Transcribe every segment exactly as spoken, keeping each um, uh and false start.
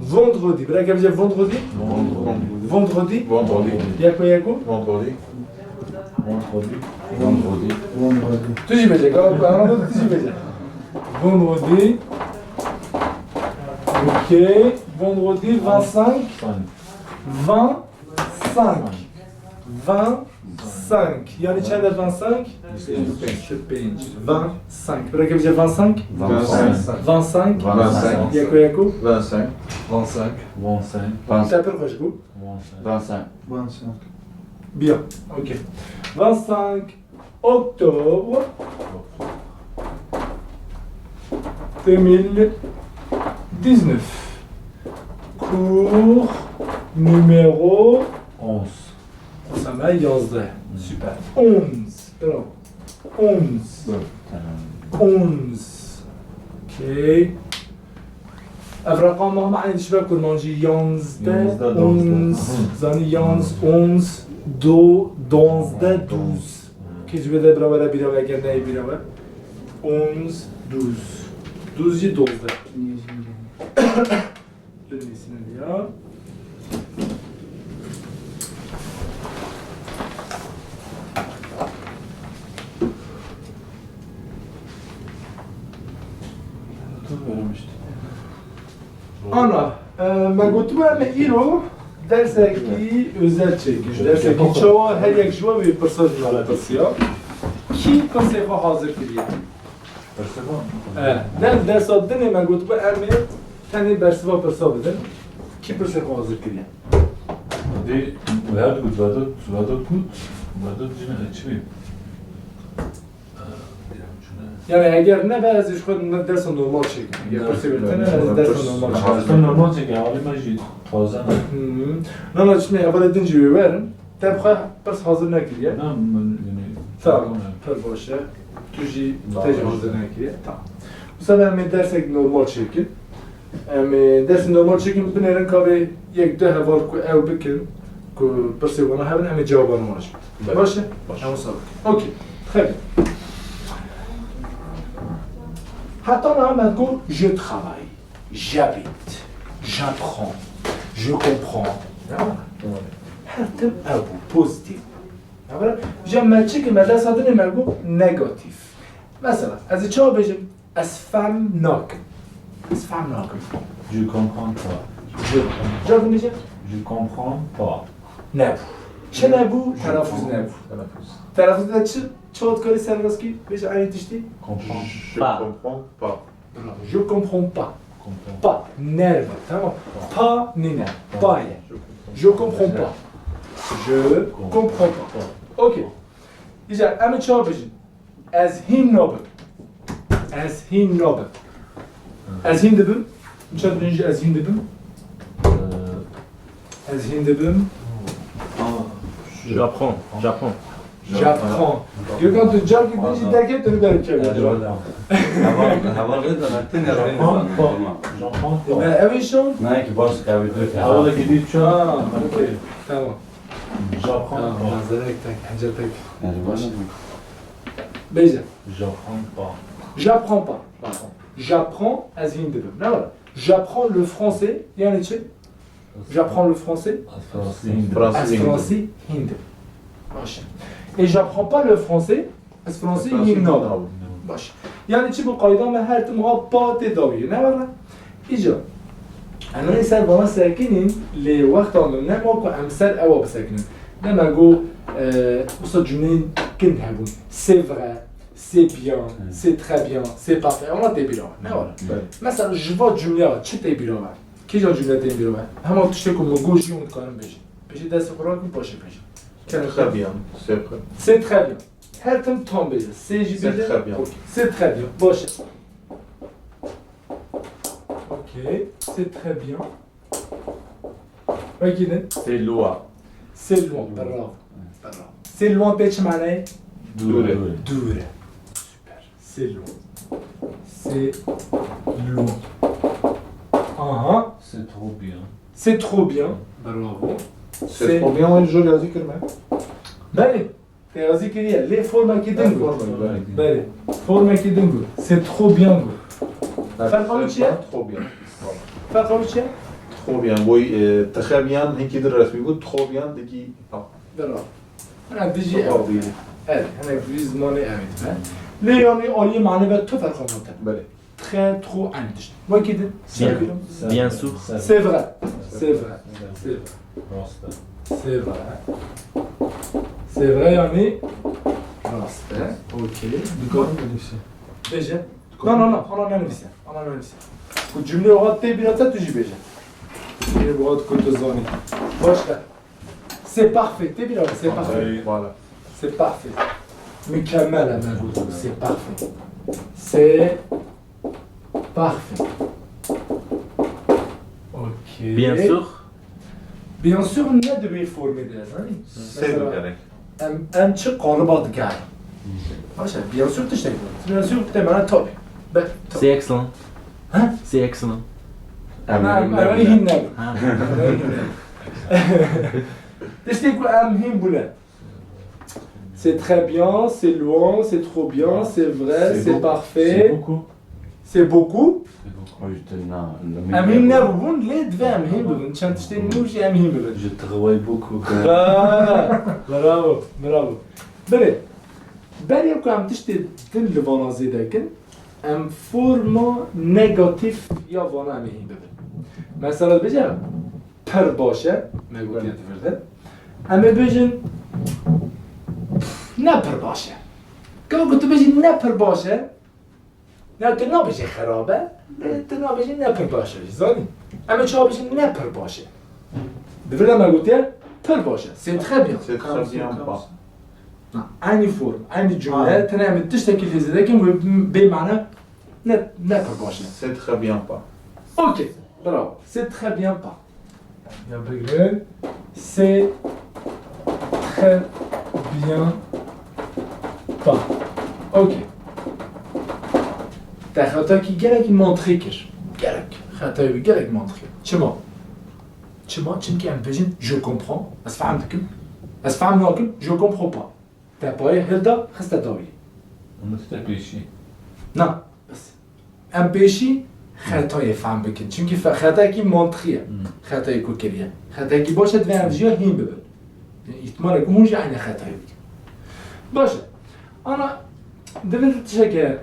Vendredi. Bira ke bêje vendredi. Vendredi. Vendredi. Vendredi. Yeko yeko. Vendredi. Vendredi. Vendredi. Tu jî bêje. Galo ku anladın, tu jî bêje. Vendredi. Ok. Vendredi vingt-cinq. Cinq. Vingt-cinq. Vingt-cinq. Yani çend e vingt-cinq? Yirmi beş. Vingt-cinq. Bira ke bêje vingt-cinq. Vingt-cinq. Vingt-cinq. Vingt-cinq. Yeko yeko. Vingt-cinq. Vingt-cinq. Vingt-cinq. Te pir xweş bû. Vingt-cinq. Vingt-cinq. Bien. Ok. Vingt-cinq octobre deux mille dix-neuf. Cours numéro onze. Osama yazdı. Süper. Onze. Bravo. Onze. Onze. Ok. Ev reqama me ên dişibe kurmancî yanzdeh, yanzdeh, onze, onze. Zanî yanz, onze, do, donzdeh, duz. Kê ji wê de bira we re bîra we, eger neyê bîra we. Onze, duz. Duz jî dozdeh. Binivîsîne ya. Ana, e, me gotibû em ê îro dersekî özel çêkin. Dersekî çawa her yek ji we wê pirsa ji me re pirsiya. Kî pirsê xwe hazir kiriye? Bersiva? E, ne, dersa dinê me gotibû em ê tenê bersiva pirsa bidin. Kî pirsê xwe hazir kiriye? Dê, her digot, Vedat, Vedat got, Vedat jî ne, çi bê? E, diyem çi ne? Yani eger ne be, ez ji xwe dersa normal çêkim. Eger pirsê wê tune, ez dersa normal çêkim. Dersa normal çêkim, alî me jî taze ne. Hı hı. Na, na, çi ne, hevalê din jî wê werin. Te bi xwe pirs hazir nekiriye? Na, min, yani, tamam, pir baş e. Tu jî te jî hazir nekiriye. Tamam. Bu sefer em ê dersek normal çêkin. Em ê dersê normal çêkin, binêrin ka vê yek du heval ku ew bikin, ku pirsê wana hebin, em ê cewabana wan jî. Belê. Baş e? Baş. Em wisa bikin. Okey. Très bien. Heta niha me got je travaille. J'habite. J'apprends. Je comprends. Ya. Her tim ew bû, pozitif. Ya, bira, ji me çi ki me dersa dinê me bû negatif. Mesela, ez ê çawa bêjim? Ez fehm nakim. Ez fehm nakim. Je comprends pas. Je, ca din bêje? Je comprends pas. Nebû. Çi nebû? Telaffuz nebû. Telaffuz. Telaffuz de çi? Çawa dikarî serbaskî bêje eynî tiştî? Comprends pas. Je comprends pas. Bravo. Je comprends pas. Comprends. Pas. Nerve. Tamam. Pas. Pas nîne. Pas. Pas ye. Je comprends. Je comprends pas. Je comprends pas. Pas. Okey. Îcar, em ê çawa bêjin? Ez hîn nabim. Ez hîn nabim. Ez hîn dibim. Çend din jî ez hîn dibim? Ee, Ez hîn dibim. J'apprends. J'apprends. J'apprends. Gökhan, tu carkî din jî derkevî, tu derkevî. Heval, heval rê de me tenê rê nizanî. Tamam. Ne, ev îşon? Ne ki baş qewî dur. Heval ki dî ço. Ha, okey. Tamam. J'apprends pas. Nazarek tek, hence tek. Bêje. J'apprends pas. J'apprends pas. Pardon. J'apprends, ez hîn dibim. Ne var? J'apprends le français, yani çi? J'apprends le français. Ez fransî hîn dibim. Ez fransî hîn dibim. Baş. Et j'apprends pas le français, ez fransî hîn nabim. Baş. Yani çi bu qayda me her tim ha pa tê dawî. Ne var? Îca. Em ê ser vana sekinîn, lê wexta min nema ku em ser ewa bisekinin. Dema got, e, wisa cumleyên kin hebûn. C'est vrai, c'est bien, c'est très bien, c'est parfait. Wana tê bîra me. Ne were? Mesela ji va cumleya çi tê bîra me? Kîjan cumle tê bîra me? Hema tiştê ku min got jî hûn dikarin bêjin. Pêşî destê xwe rakin, paşê bêjin. Très bien, c'est vrai. C'est très bien. Her tim tam bêje. C'est jî bêje. C'est très bien. Ok. C'est très bien. Baş e. Ok. C'est très bien. Wekî din. C'est loin. C'est loin. Bravo. Bravo. C'est loin tê çi manayê? Dûr e. Dûr e. Süper. C'est loin. C'est loin. Aha. C'est trop bien. C'est trop bien. Bravo. C'est trop bien, wê jor yazî kirme. Belê. Te yazî kiriye. Lê formekî din got. Belê. Formekî din got. C'est trop bien got. Ferqa wî çi ye? Trop bien. Ferqa wî çi ye? Trop bien. Boy, e, très bien, hinkî din resmî bû. Trop bien, dikî, ha. Bravo. Hene dijî ev. Bravo, bîrî. Evet, hene dijî zimanê ev dibe. Lê yanî aliyê mane ve tu ferqa nate. Belê. Très, trop, en tişt. Wekî din. Bien. Bien sûr. C'est vrai. C'est vrai. C'est vrai. Rast e. C'est vrai. C'est vrai yanî rast e. Okey. Dikarim binivîsim. Bêje. Non, non, non, ana nenivîse. Ana nenivîse. Ku cumleyê wiha tê bîra te tu jî bêje. Yê wiha ku tu zanî. Baş e. C'est parfait. Tê bîra we, c'est parfait. Voilà. C'est parfait. Mükemmel e, me got. C'est parfait. C'est parfait. Okey. Bien sûr. Bien sûr, ne di wê formê de, zanî? C'est mesela, gerek. Em, em çi qaliba digerin? Baş e, bien sûr tiştek bu. Bien sûr, te mana tabii. Be, tabii. C'est excellent. Ha? C'est excellent. Em, em, em hîn ne. Ha. Em hîn ne. Tiştê ku em hîn bûne. C'est très bien, c'est loin, c'est trop bien, c'est vrai, c'est parfait. C'est beaucoup. C'est beaucoup. Em hîn nebûbûn, lê divê em hîn bibin. Çend tiştên nû jî em hîn bibin. Je travaille beaucoup. Ha, bravo, bravo. Belê, berê ku em tiştê din li vana zêde kin, em forma negatîf ya vana em ê hîn bibin. Mesela dibêje, pir baş e, me gotiye di vir de. Em ê bêjin, ne pir baş e. Ka ku tu bêjî ne pir baş e, ne tu nabêjî xerab e, lê tu nabêjî ne pir baş e, zanî. Em ê çawa bêjin ne pir baş e. Di vir de me gotiye pir baş e. C'est très bien. C'est très bien pas. Na, aynî form, aynî cumle, tenê em ê tiştekî lê zêde kin, wê bê mane ne, ne pir baş e. C'est très bien pas. Okey, bravo. C'est très bien pas. Ya bigrin. C'est très bien pas. Okey. Te xetakî gelekî mantiqî kir. Gelek. Xetayê wî gelek mantiqî. Çima? Çima? Çimkî em bêjin, je comprends, ez fehm dikim. Ez fehm nakim, je comprends pas. Te payê hilda, xiste dawî. Em xiste pêşî. Na, bes. Em pêşî xetayê fehm bikin. Çimkî fe-, xetayekî mantiqî ye. Hmm. Xetayê ku kiriye. Xetayekî baş e, divê em ji ya hîn bibin. Îhtimalê ku hûn jî eynî xetayê bikin. Baş e. Ana, divê tiştekî heye.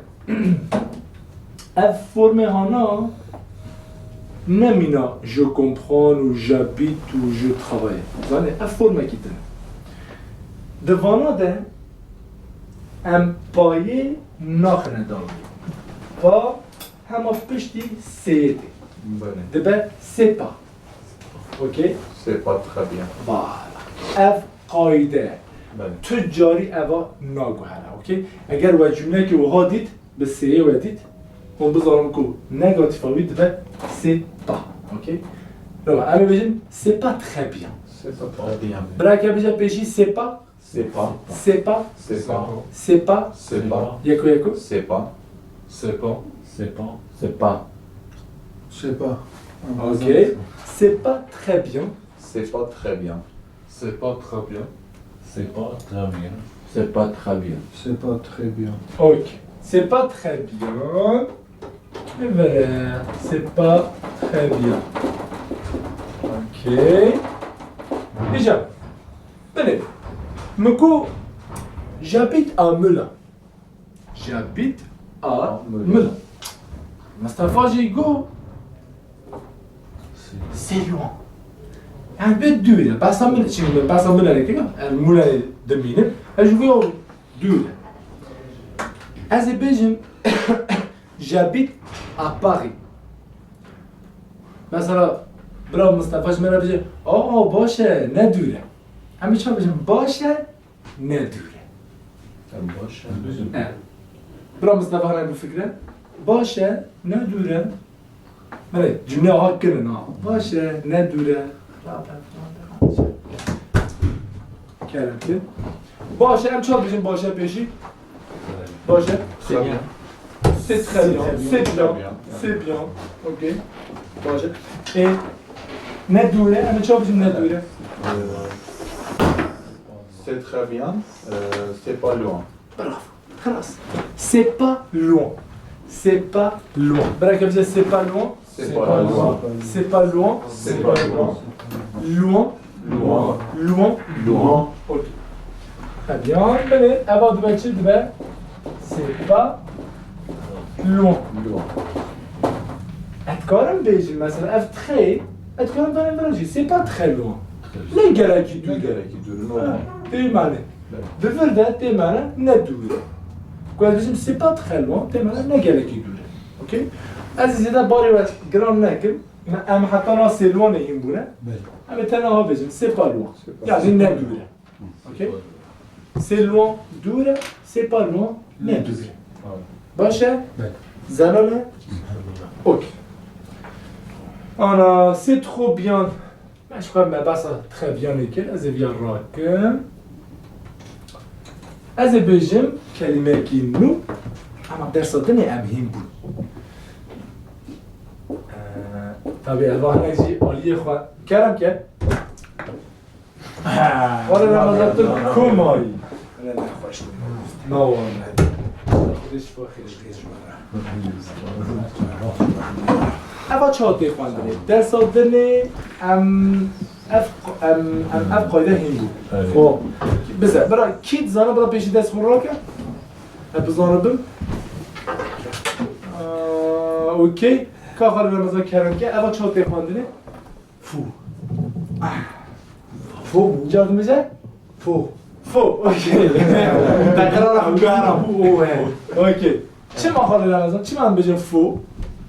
Ev formê hana ne mîna je comprends û j'habite û je travaille. Zanî, ev formekî din e. Di vana de em payê naxine dawî. Pa hema piştî c'est tê. Belê. Dibe c'est pas. Okey? C'est pas très bien. Voilà. Ev qayde. Belê. Tu carî eva naguhere. Okey? Eger we cumlekî wiha dît, bi sêyê we dît, hûn bizanin ku negatîfa wî dibe c'est pas. Okey? Lewma em ê bêjin c'est pas très bien. C'est pas très bien. Birayeke bêje pêşî c'est pas. C'est pas. C'est pas. C'est pas. C'est pas. C'est pas. Yeko yeko. C'est pas. C'est pas. C'est pas. C'est pas. C'est pas. Okey. C'est pas très bien. C'est pas très bien. C'est pas très bien. C'est pas très bien. C'est pas très bien. C'est pas très bien. Ok. C'est pas très bien. Et voilà. C'est pas très bien. Ok. Déjà. Belê. Min got, j'habite à Melun. J'habite à Melun. Mustefa jî got, c'est loin. Yani bê dûr e. Behsa min, çimkî min behsa min ê kirin, yani Mulenê dimînim. Ez jî got, dûr e. Ez ê bêjim, j'habite à Paris. Mesela, bira Mustefa ji min re bêje, aa, baş e, ne dûr e. Em ê çawa bêjin, baş e, ne dûr e. Em baş e. Evet. Bira Mustafa hene bifikre. Baş e, ne dûr e. Belê, cumleya ha kirin ha. Baş e, ne dûr e. Rabe, rabe, rabe. Kerem ki. Baş e, em çawa bêjin baş e pêşî? Baş e. Très bien. C'est très bien. C'est bien. C'est bien. Ok. Baş e. E, ne dûr e, em çawa bêjin ne dûr e. C'est très bien. Euh, c'est pas loin. Bravo. Xelas. C'est pas loin. C'est pas loin. Bira ke bize c'est pas loin. C'est pas loin. C'est pas loin. C'est pas loin. Loin. Loin. Loin. Loin. Ok. Très bien. Belê, eva dibe çi dibe? C'est pas loin. Loin. Ez dikarim bêjim, mesela, ev très, ez dikarim berim vira jî. C'est pas très loin. Ne gelekî dûr e. Ne gelekî dûr e, normal. Ha, tê mane. Evet. Bi vir de tê mane ne dûr e. Ku ez bêjim, c'est pas très loin, tê mane ne gelekî dûr e. Okey? Ez zêde barê we giran nekim. Me, em heta na c'est loin-ê hîn bûne. Belê. Em ê tenê ha bêjin, c'est pas loin. C'est pas loin. Yani ne dûr e. Okey? C'est loin, dûr e, c'est pas loin, ne dûr e. Baş e? Belê. Zelal e? Okey. Ana, c'est trop bien. Me ji xwe me behsa très bien-ê kir, ez ê viya rakim. Ez ê bêjim kelimeyekî nû, ema dersa dinê em hîn bûn. Eee, tabî, eva hinek jî aliyê xwe kerem ke. Were Remezan, tu komayî? Were nexweş bû. Na wan. Xwedê şifa xêr. Eva çawa tê xwendinê? Dersa dinê em ev, em, em ev qayde hîn bû. Evet. Xwe. Bize, bira, kî dizane, bira pêşî dest xwe rake? Ez bizanibim. Aa, okey. Ka xwe Remezan kerem ke, eva çawa tê xwendinê? Fû. Ah. Fû bû. Car dimêje? Fû. Fû. Okey. Tekrara xwe kara. Fû, o, he. Okey. Çima xalê Remezan? Çima em bêjin fû?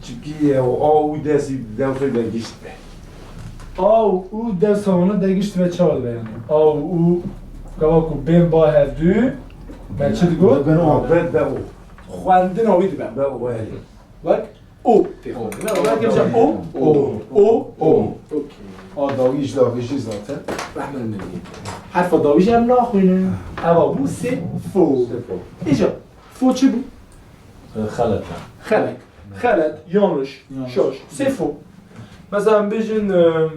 Çimkî ew a û destî dewsa de gişt be. A û dewsa wana de gişt ve çawa dibe yani? A û gava ku bên ba hevdû, me çi digot? Dibin o. Be, be o. Xwendina wî dibe. Be o, he. Wek? O tê xwendin. Ne, wek hemşe o, o, o, o. Okey. A dawî ji dawî jî zaten. Rehmel min. Herfa dawî jî em naxwînin. Eva bû sê fo. Sê fo. Îca fo çi bû? E, xelet e. Xelet. Xelet, yanlış, yanlış. Şaş. Sê fo. Mesela em bêjin, e,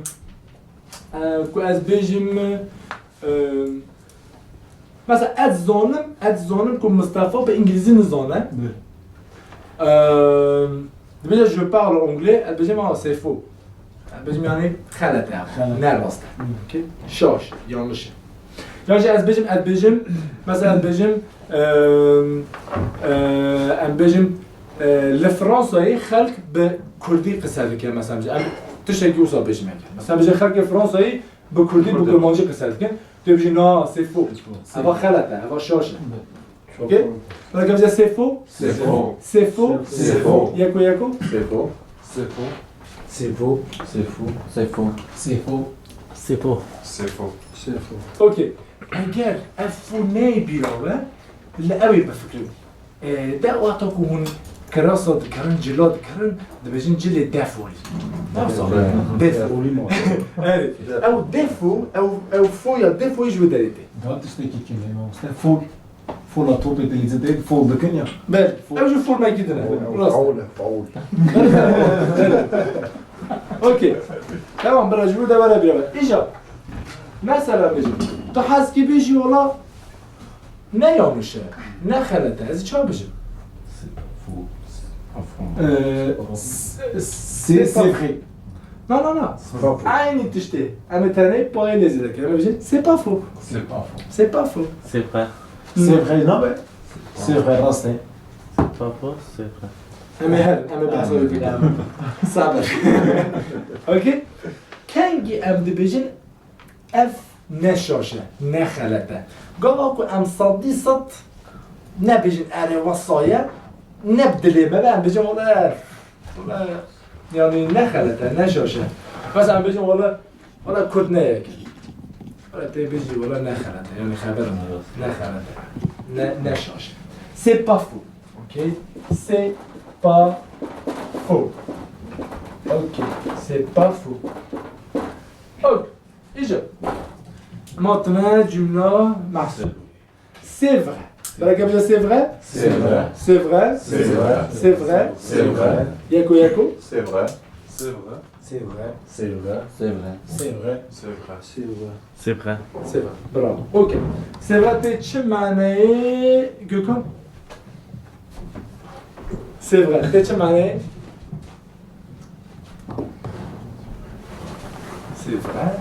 e, ku ez bêjim, e, Mesela, ez zanim, ez zanim ku Mistefa bi îngilîzî nizane. Bi. Ehm, dibêje, "Je parle anglais", ez bêjim, "Ah, c'est faux." Ez bêjim, yani, xelet e. Xelet. Ne rast e. Hı. Okey? Şaş, yanlış e. Ya jî ez bêjim, ez bêjim, mesela, ez bêjim, ehm, e, em bêjim, e, li Fransayê xelk bi kurdî qise dike, mesela, em tiştekî wisa bêjim, mesela, bêjim, xelkê Fransayê bi kurdî, bi kurmancî qise dikin. Tu bêjî, "Na, c'est faux." C'est faux. Eva xelet e, eva şaş e. Okey? Belê, ka bêje, "C'est faux." C'est faux. C'est faux. C'est faux. Yeko yeko. C'est faux. C'est faux. C'est faux. C'est faux. C'est faux. C'est faux. C'est faux. C'est faux. Okey. Eger ev fo neyê bîra we, li ew ê bifikirin. E, de wexta ku hûn kirasa dikerin, cila dikerin, dibêjin cilê defo. Defo. Defo. Defo. Evet. Ew defo, ew, ew foya defoyê ji wê derê tê. Daha tiştekî kêmî mamoste. Fol. Fola topê dilî zidê fol dikin ya. Bel. Fol. Ew jî formekî din e. Rast. Faul e, faul. Evet. Okey. Tamam, bira, ji wê de were bira. Îca. Mesela bêjim. Tu hezkî bêjî wala Ne yanlış e, ne xelet e. Ez çawa bijim? Faux. Ee, c'est, c'est vrai. Na, na, na. Aynı tiştê. Em ê tenê payê lê zêde kirin. Em ê bijin, c'est pas faux. C'est pas faux. C'est pas faux. C'est vrai. C'est vrai, nabe? C'est vrai, rast e. C'est pas faux, c'est vrai. Em ê her, em ê behsa wê bikin. Sabe. Okey? Kengî em dibêjin, Ev ne şaş e, ne xelet e. Gava ku em sedî sed nebêjin erê wesa ye, ne bi dilê me be, em bêjin wele, wele, yani ne xelet e, ne şaş e. Mesela em bêjin wele, wele Kurd ne yek e. Wele tê bêjî wele ne xelet e, yani xeber ne xelet e, ne, ne şaş e. C'est pas faux, ok? C'est pas faux. Ok, c'est pas faux. Ok. Îca. Ma tine cümle mahsûl. C'est vrai. Belê ka bêje c'est vrai? C'est vrai. C'est vrai. C'est vrai. C'est vrai. C'est vrai. Yeko yeko. C'est vrai. C'est vrai. C'est vrai. C'est vrai. C'est vrai. C'est vrai. C'est vrai. C'est vrai. C'est vrai. C'est vrai. Bravo. Ok. C'est vrai tê çi maneyê, Gökhan? C'est vrai tê çi maneyê? C'est vrai.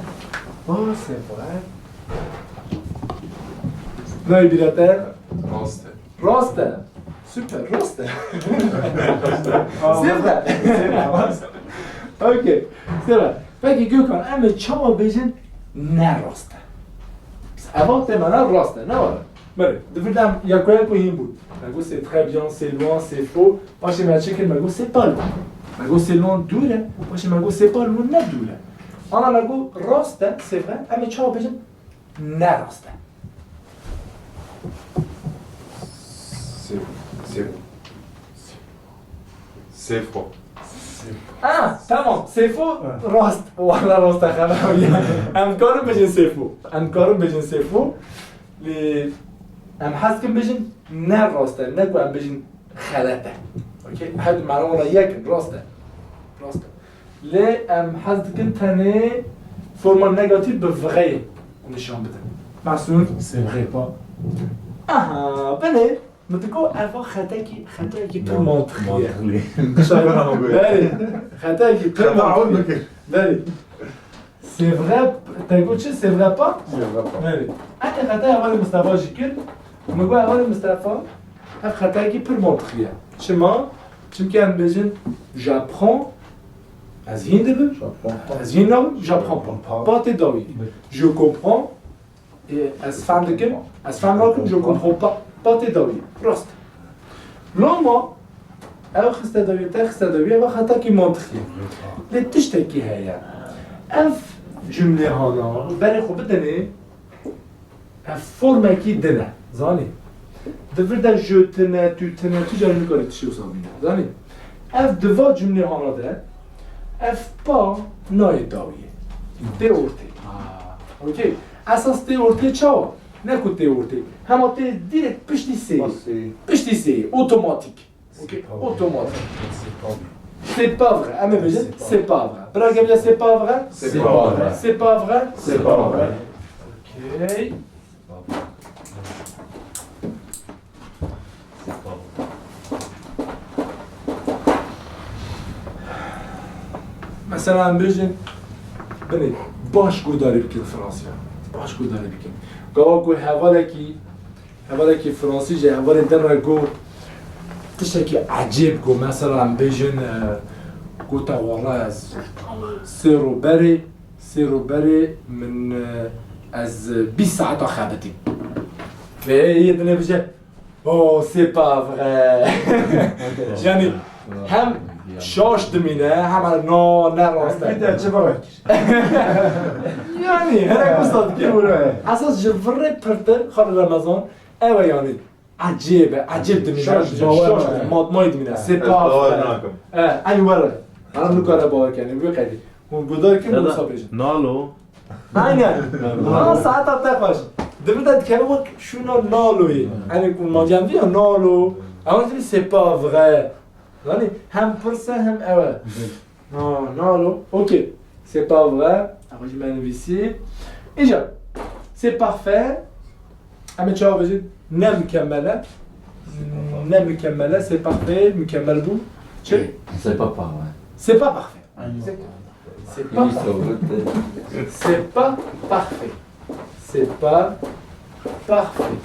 Oh, c'est vrai. Nayê bîra te? Rast e. Rast e. Super, rast e. C'est vrai. Ok, c'est vrai. Peki Gökhan, em ê çawa bêjin ne rast e? Eva temena rast e, ne were? Belê, di vir de em ya ku ya ku hîn bûn. Me got c'est très bien, c'est loin, c'est faux. Paşê me çi kir? Me got c'est pas loin. Me got c'est loin dûr e. Paşê me got c'est pas loin ne dûr e. Ana me got rast e, c'est vrai. Em ê çawa bêjin ne rast e? C'est, c'est, c'est faux. Ah, tamam. C'est faux. Rast. Wala rast e, xerabiye. Em karin bêjin c'est faux. Em karin bêjin c'est faux. Lê em hez dikin bêjin ne rast e, ne ku em bêjin xelet e. Okey? Her du mana wala yek in, rast e. Rast e. Lê em hez dikin tenê forma negatîf bi vrai nîşan bidin. Mesûd? C'est vrai pas. Aha, belê. Min digot eva xetekî, xetekî pir mantiqî ye. Mantiqlî. Belê. Xetekî pir mantiqî ye. Belê. C'est vrai, te got çi? C'est vrai pas? C'est vrai pas. Belê. Eke xeta hevalê Mistefa jî kir, min got hevalê Mistefa, ev xetayekî pir mantiqî ye. Çima? Çimkî em bêjin, j'apprends, ez hîn dibim. J'apprends pas. Ez hîn nabim, j'apprends pas. Pas. Pas tê dawî. Belê. Je comprends, ê, ez fehm dikim, ez fehm nakim, je comprends pas. Pas tê dawî. Rast. Loma, ew xiste dawî, te xiste dawî, ev xetakî mantiqî ye. Lê tiştekî heye. Ev cumlê hana, berê xwe bidinê, ev formekî din e, zanî? Di vir de je tune, tu tune, tu carî nikarî tiştê wisa bîne, zanî? Ev di va cumlê hana de, ev pas nayê dawiyê. Tê ortê. Ha. Okey. Esas tê ortê çawa? Ne ku tê ortê. Hema tê direkt piştî sê. Piştî sê. Otomatik. Ok, otomatik. C'est pas vrai. Em ê bêjin, c'est pas vrai. Bira gel, c'est pas vrai. C'est pas vrai. C'est pas vrai. C'est pas vrai. Ok. Mesela em bêjin, binê, baş guhdarî bikin Fransî. Baş guhdarî bikin. Gava ku hevalekî Hevalekî Fransî jî hevalê din re got, tiştekî ecêb got, mesela em bêjin, e, gote, wala ez sê ro berê, sê ro berê min, e, ez bîst saeta xebitîm. Vê yê dinê bije, oh, c'est pas vrai. Yanî hem şaş dimîne, hem na ne rast e. Bir de çi bana kir. Yanî, herek usta dike. Esas ji virê pirtir, xalê Remezan, ew e yanî. Ecêb e, ecêb dimîne. Şaş, şaş, bawer şaş, matmayî dimîne. C'est pas vrai. Bawer nakim. E, eynî were. Hana nikare bawer kenî, wê qeydî. Hûn guhdar kin, hûn wisa bêjin. Nalo. Aynen. Ha, saeta te xweş. Di vir de dikeve wek şûna naloyê. Eynî ku mancem diya nalo. Ama dibî c'est pas vrai. Yanî hem pirs e hem ew e. Ha, nalo. Ok. C'est pas vrai. Ew jî me nivîsî. Îcar. C'est parfait. Em ê çawa bêjin? Ne mükemmel e. Ne mükemmel e. C'est parfait. Mükemmel bû. Çi? C'est pas parfait. C'est pas parfait. C'est pas parfait. C'est pas parfait. C'est pas parfait.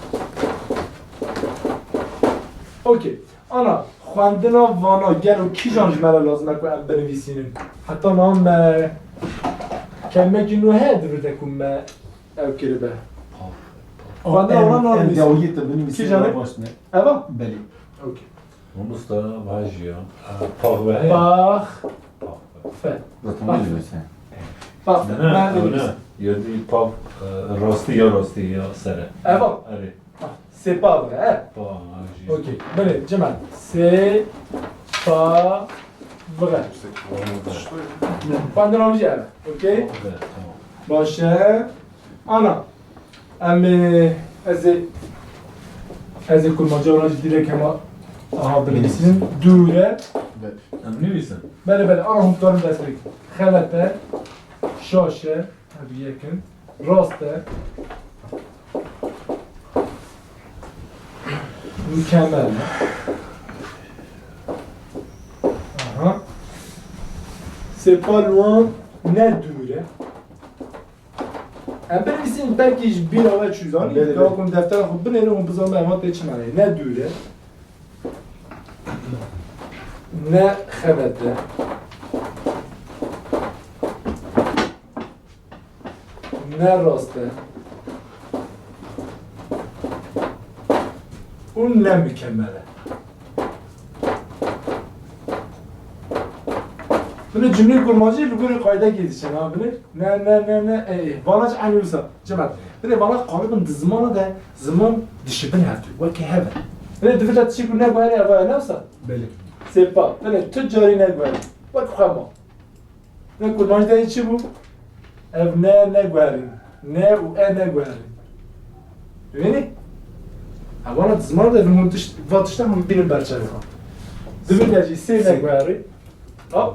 Ok. Ana, xwendina vana gelo kîjan ji me re lazim e ku em binivîsînin? Heta niha me kelmekî nû heye di vir de ku me ew kiribe. Xwendina vana nanivîsînin. Kîjan e? Eva? Belê. Ok. Mamosta, vajiya. Pax ve heye? Pax. Pax. Fe. Zaten pax. Pax. Ne, ne, ne. Yerdî pax, e, rastî ya rastî ya sere. Eva. Erê. C'est pas vrai, hein? Pas, ah, j'ai... Ok, belê, Cemal. C'est pas vrai. Xwendina wî jî ev e. Ok? Pas, tamam. Baş e. Ana. Em ê, ez ê, ez ê kurmanca wan jî direk hema aha binivîsînim. Dûr e. Em nivîsin. Belê, belê. Ana hûn karin dest pê bikin. Xelet e. Şaş e. Ev yek in. Rast e. Mükemmel. Aha. C'est pas loin, ne dûr e. Em binivîsîn, belkî ji bîra we çû zanî. Belê, belê. Ka hûn deftera xwe binêrin, hûn bizanin ema tê çi manayê. Ne dûr e. Ne xebet e. Ne rast e. Û ne mukemmel e. Binê cumleyê kurmancî li gorî qaydekê diçin, ha, binê. Ne, ne, ne, ne, e, e. Vana çi enî wisa? Cemat. Binê vana qalibin di zimana de ziman dişibin hevdû. Weke hev e. Binê divê te tiştê ku neguherî eva ye, ne wisa? Belê. C'est pas. Binê tu carî neguherî. Wek xwe ma. Ne kurmanc de çi bû? Ev ne, neguherî. Ne û e neguherî. Dibînî? Evana di ziman de hûn tişt, va tişta hûn bînin berçavê xwe. Divê te jî sê neguherî. Hop.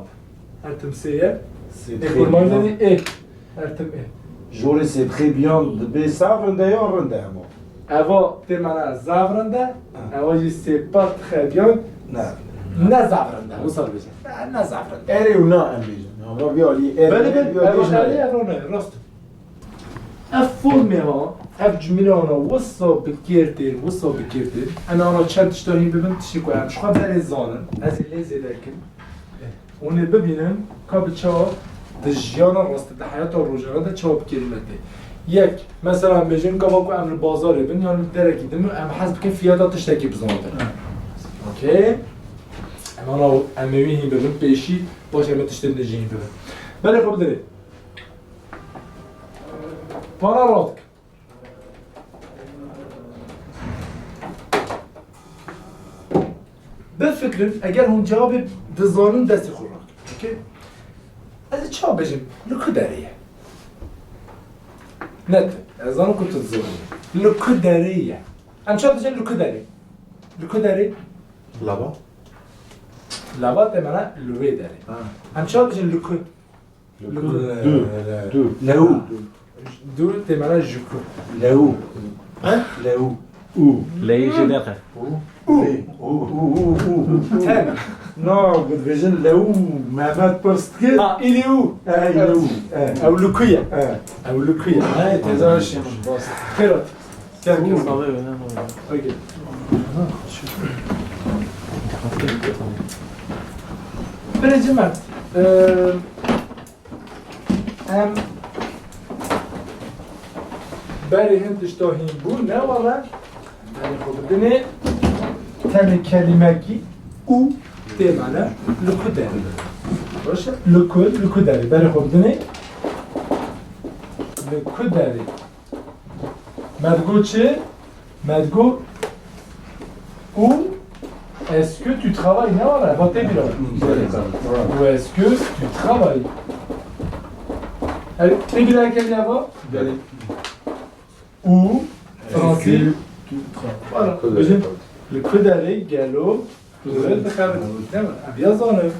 Her tim sê ye. Sê. Ê kurmanc de ê. Her tim ê. Jorê sê très bien dibe zaf rind e ya rind e hema? Eva tê mana zaf rind e. Ha. Eva jî c'est pas très bien. Ne. Ne zaf rind e. Wisa bêje. Ne, ne zaf rind e. Erê û na em bêjin. Ama vî alî erê, belê, belê, vî alî eva jî erê, ne. Eva ne, rast. Ev formê ha, ev cumle ana wisa bi kêr tên, wisa bi kêr tên. Em ana çend tişta hîn bibin, tiştê ku em ji xwe berê zanin. Ez ê lê zêde kim. Hûn ê bibînin ka bi çawa di jiyana rastî, di heyata rojane de çawa bi kêrî me tê. Yek, mesela em bêjin gava ku em li bazarê bin yan li derekî din bin, em hez bikin fiyata tiştekî bizantin. Okey? Em ana em ê wî hîn bibin pêşî, paşê em ê tiştên din jî hîn bibin. Belê xwe bidirê. Para rast. Bifikirin, eger hûn cewabê dizanin, destê xwe rakin. Okey? Ez ê çawa bêjim? Li ku derê ye? Ne tu. Ez zanim ku tu dizanî. Li ku derê ye? Em çawa dibêjin li ku derê? Li ku derê? Lava. Lava tê mana li wê derê. Ha. Em çawa dibêjin li ku? Li ku? Du. Du. Lew. Du tê mana ji ku. Lew. He? Lew. U. Leyî jî derxe. U. U. U. U. U. U. Ten. No, dibêjin lew Mehmet pirs dike. Ha, îlî u. E, îlî u. E. Ew li ku ye? E. Ew li ku ye? E, têza şî. Xêr hat. Gel, gel. Okey. Birinci Mert, e, em berê hin tişta hîn bû, ne were? Berê xwe bidinê, tenê kelîmekî û tê mane li ku derê. Baş e? Li ku, li ku derê. Berê xwe bidinê. Li ku derê. Me digot çi? Me digot û est-ce que tu travailles? Ne were? Va tê bîra. Ou est-ce que tu travailles? Ev tê bîra kelimeya va? Belê. Û fransî. Voilà. Bêjin, li ku derê gelo tu dixebitî? Dema. Ev ya zanim.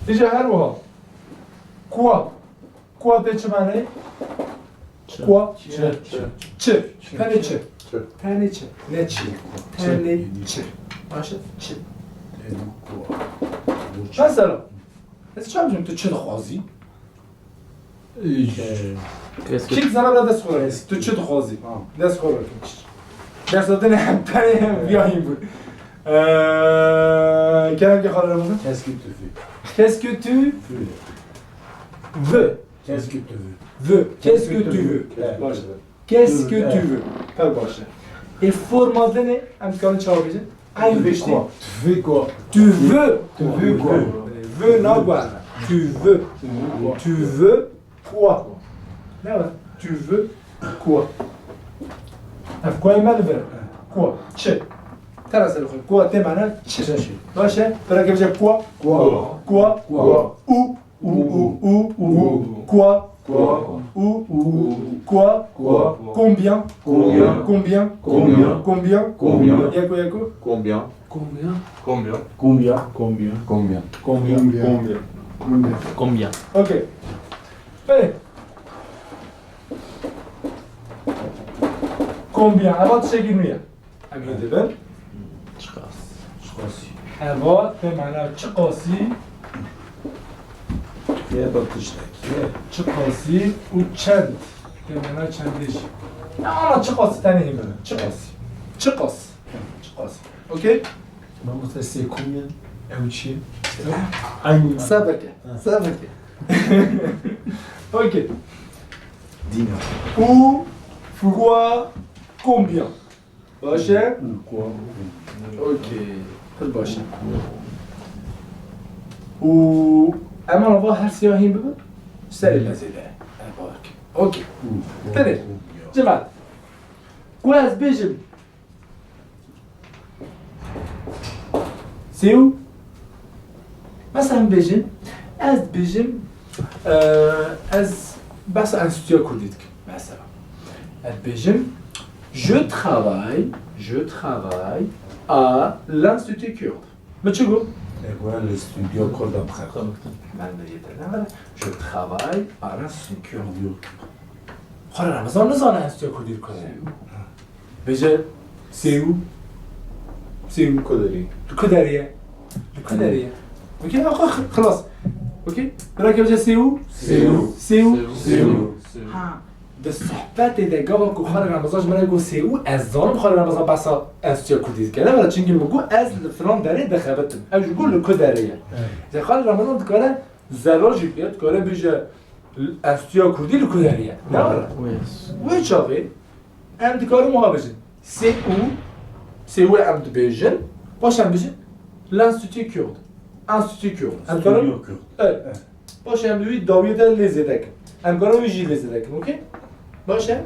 Îja her wiha. Kuwa. Kuwa tê çi maneyê? Çi. Kuwa? Çi. Çi. Çi. Tenê çi. Çi. Tenê çi. Ne çi. Çi. Tenê çi. Baş e? Çi. Tenê kuwa. Mesela, ez çawa bêjim tu çi dixwazî? Kes ki. Kî zana bira dest xwe rake. Tu çi dixwazî? Ha. Dest xwe rake. Dest xwe rake. Tenê viyayî bû. Eee, kerem ki xalê Ramazan. Qu'est-ce que tu veux? Qu'est-ce que tu veux? Veux. Qu'est-ce que tu veux? Veux. Qu'est-ce que tu veux? Baş. Qu'est-ce que tu veux? Pir baş e. Ê forma dinê, em dikarin çawa bêjin? Eyn bêjin. Tu veux quoi? Tu veux. Tu veux quoi? Veux na guhar. Tu veux. Tu veux quoi? Ne var? Tu veux quoi? Ev kuayê me li vir. Kua. Çi? Tera ser xwe. Kua tê mana çi? Çi. Baş e? Pira kevce kua. Kua. Kua. Kua. U. U, u, u, u, u. Quoi? Quoi? U, u, u, u. Quoi? Quoi? Combien? Combien? Combien? Combien? Combien? Yeko, yeko. Combien? Combien? Combien? Combien? Combien? Combien? Combien? Combien? Combien? Ok. Belê. Combien? Eva tiştekî nû ye. Em ê dibin. Çiqas. Çiqasî. Eva tê mana çiqasî. Ye bi tiştekî ye. Çiqasî û çend. Demena çendê jî. Ya ana çiqasî tenê hîn bibin. Çiqasî. Çiqasî. Çiqasî. Okey? Mamoste sêkomîn ew çi? Eynî. Sebir ke. Ha. Sebir ke. Okey. Dîna. Ou fois combien? Baş e? Hı, kuwa. Okey. Pir baş e. Û em anava her sêya hîn bibin? Serê me zêde. Em bawer ke. Okey. Hı. Tenê. Cimat. Ku ez bêjim. Sêw. Mesela em bêjin, ez dibêjim, e, ez behsa Enstitûya Kurdî dikim, mesela. Ez dibêjim, je travaille, je travaille à l'Institut Kurde. Min çi got? E, got, li stûdyo Kurda bixebitî. Min li yê te nexwe, je travaille à l'Institut Kurde. Xwara Remezan nizane Enstitûya Kurdî li ku ye. Bêje sêw. Sêw. Ku derê? Li ku derê ye? Li ku derê ye? Okey, ha, xwe xi-, xilas. Okey? Bira ke bêje sêw. Sêw. Sêw. Sêw. Ha. Di sohbetê de gava ku Xalê Remezan ji min re got sêw, ez zanim Xalê Remezan behsa Enstitûya Kurdî dike. Ne were, çimkî min got ez li filan derê dixebitim. Ew jî got li ku derê ye. Evet. Îza Xalê Remezan dikare zerra jî bike, dikare bêje Enstitûya Kurdî li ku derê ye. Ne were? Yes. Wê çaxê em dikarin wiha bêjin. Sêw, sêw em dibêjin, paş em bêjin l'Institut Kurde. Enstitû Kurde. Em dikarin? Stûdyo Kurd. Evet. Evet. Paş em li wî dawiyê de lê zêde kin. Em dikarin wî jî lê zêde kin, okey? Baş e?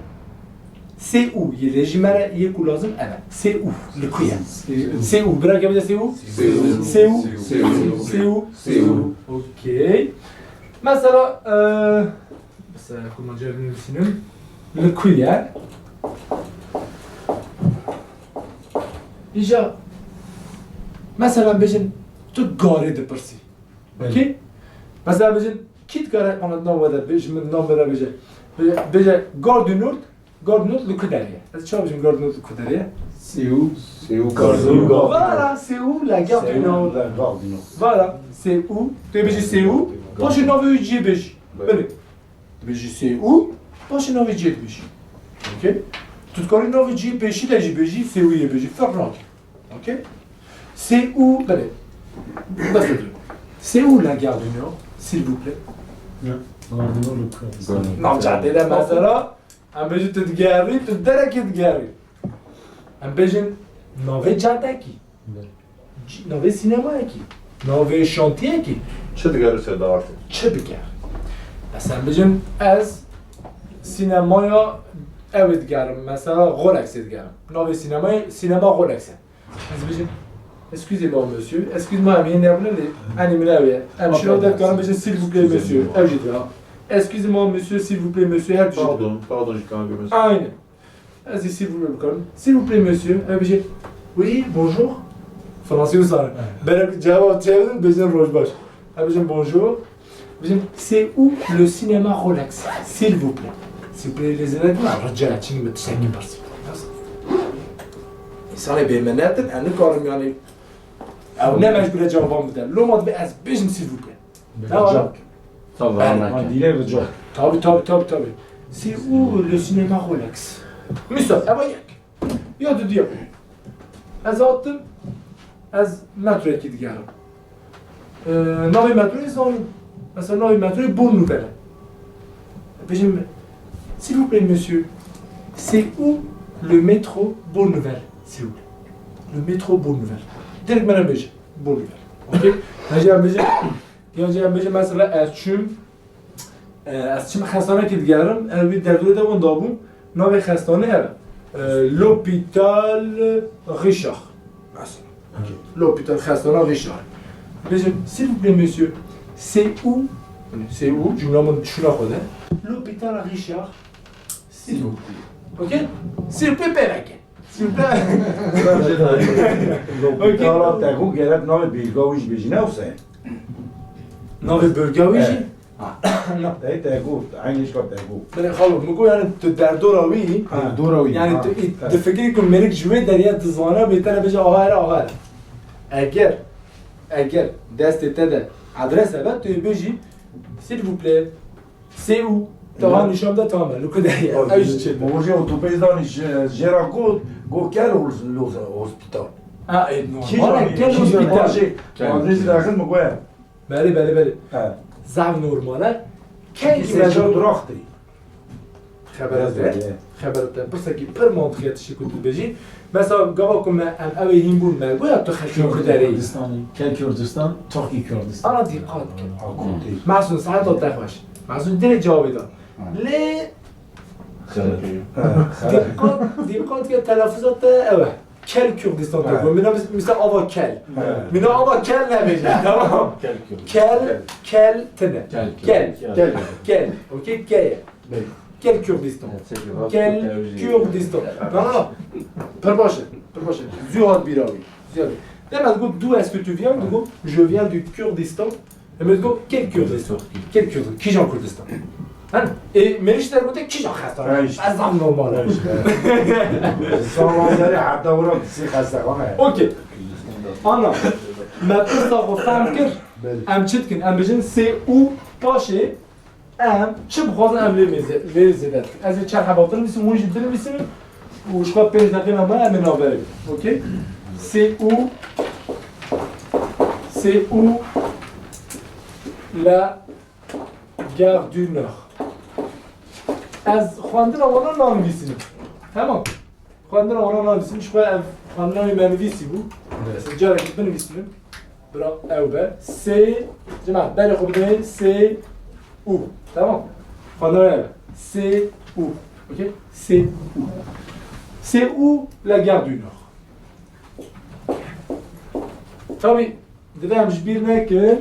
Sêw, yê lê ji me re yê ku lazim ev e. Sêw, li ku ye? Sêw. Sêw, bira ke bêje sêw? Sêw. Sêw. Sêw. Sêw. Sêw. Okey. Mesela, e, mesela kurmanca nivîsînim. Li ku ye? Îja, mesela bêjin, tu garê dipirsî. Belê. Okey? Mesela bêjin, kî dikare, ana, nav we de, bê-, ji min nav me re bêje. Bê-, bêje, Gare du Nord, Gare du Nord li ku derê ye? Ez çawa bêjim Gare du Nord li ku derê ye? Sêw, Sêw, Gare du Nord. Voilà, Sêw, la Gare du Nord. Sêw, la Gare du Nord. Voilà, Sêw, tu bêjî Sêw, paşê navê wî cihê bêjî. Belê. Belê. Dibêjî Sêw, paşê navê cihê dibêjî. Okey? Tu dikarî navê cihê pêşî de jî bêjî, Sêwiyê bêjî, ferq nake. Okey? Sêw, belê. Bes dikim. Sêw la Gare du Nord, s'il vous plaît. Ya, Gare du Nord li ku ye? Nav cadê de mesela, em bêjin tu digerî, tu derekê digerî. Em bêjin navê cadekî. Belê. C-, navê sînemayekî. Navê şantiyekî. Çi digerî ser de artık? Çi bigerî? Mesela bêjin ez sînemaya ew ê digerim. Mesela Rolexê digerim. Navê sînemayê sînema Rolex e. Ez bêjim, excusez-moi monsieur, excuse-moi, em yê nebûne lê enî min ew ye. Em şîna de dikarin bêjin s'il vous plaît monsieur. Ew jî dibe. Excusez-moi monsieur, s'il vous plaît monsieur, her tişt. Pardon, pardon, je t'en remercie. Aynen. Ez ê s'il vous plaît bikarim. S'il vous plaît monsieur. Ew bêje, oui, bonjour. Fransî wisa ne. Berek cevap çêbidin, bêjin roj baş. Ew bêjin bonjour. Bêjin, c'est où le cinéma Rolex, s'il vous plaît? S'il vous plaît, lê zêde dime, rica, çimkî min tiştekî pirsî. Însanê bêminet in, em nikarin yanî, ew ne mecbûr e cewaban bide. Loma dibe ez bêjim, s'il vous plaît. Belê. Ne var? Rica. Tabii, belê. Anladım. Ha, dîlê rica. Tabii, tabii, tabii, tabii. C'est où le cinéma Rolex? Misal, eva yek. Ya didiya. Ez hatim, ez metroyekî digerim. Ee, navê metroyê zanim. Mesela navê metroyê Bonne Nouvelle. Bêjim, s'il vous plaît, monsieur, c'est où le métro Bonne Nouvelle, s'il vous plaît? Le métro Bonne Nouvelle. Direkt bana bêje, Bonne Nouvelle. Okey? Hacı em bêje, ya hacı em bêje mesela ez çûm, e, ez çûm xestanekî digerim, ev wî derdorê de wenda bûm, navê xestanê ev e. E, L'hôpital Richard. Mesela. Okey. L'hôpital, xestana Richard. Bêjim, s'il vous plaît, monsieur, c'est où? C'est où? Cumla min şûna xwe de. L'hôpital Richard, s'il vous plaît. Okey? S'il vous plaît, pêveke. S'il vous plaît. Okey. Lopîtala te got gerek navê bêrga wî jî bêjî, ne wisa ye? Navê bêrga wî jî? Evet. Ha. Te, te got, eynî jî te got. Belê xalo, min got, yani tu derdora wî, ha, derdora wî, yani ha, tu, evet, difikirî ku mêrik ji wê derê ye dizane, bê te re bêje, aha here, aha here. Eger, eger destê te de adres hebe, tu yê bêjî, S'il vous plaît. C'est où? Tamam, nîşan da tamam. Lu ku de ye. Ew jî çêtir. Mojê otopêz danî ji, jê re got, got gel hol-, lo-, hospital. Ha, e, normal e, gel hospital. Adresî daxil mi goye. Belê, belê, belê. He. Zaf normal e. Kengî sê çar duraxtê. Xebera te, xebera te pirsekî pir mantiqî ye tiştê ku tu dibêjî. Mesela gava ku me em ew ê hîn bûn me goya tu xelkê Kurderê yî. Kurdistanî, kel Kurdistan, Tirkî Kurdistan. Ana dîqat ke. Mehsûn, saeta te xweş. Mehsûn dirê cewabê da. Lê dîqat, dîqat ke telaffuza te ew e. Kel Kurdistan te got. Mina mis-, misal ava kel. Mina ava kel nebêje, tamam. Kel, kel tine. Kel, kel. Kel. Okey, ke ye. Kel Kurdistan. Kel Kurdistan. Na, na, na. Pir baş e, pir baş e. Zû hat bîra wî. Zû hat. Dema digot, d'où est-ce que tu viens? Digot, je viens du Kurdistan. Em ê digot, kel Kurdistan. Kel Kurdistan. Kîjan Kurdistan? Hen? Ê, mêrîş te gote, kîjan xestan? Ha, işte. Ez zam normal. Ha, işte. Salonzerê heta wira sî xestexane. Okey. Ana, me pirsa xwe fehm kir. Belê. Em çi dikin? Em bijin sê û paşê Em çi bixwazin em lê mêze-, lê zêde dikin. Ez ê çar heba binivîsim, hûn jî binivîsin û ji xwe pênc deqîna me em ê navberê bin. Okey? C'est où, c'est où la gare du Nord? Ez xwendina wana nanivîsînim. Tamam. Xwendina wana nanivîsim, ji xwe ev xwendina wî me nivîsî bû. Evet. Ez carekî binivîsînim. Bira ew be. Sê, cemaat, berê xwe bidê. Sê û. Tamam. Xwendina ev. Sê û. Okey? Sê û. C'est où la gare du Nord? Tabii, Divê em ji bîr nekin,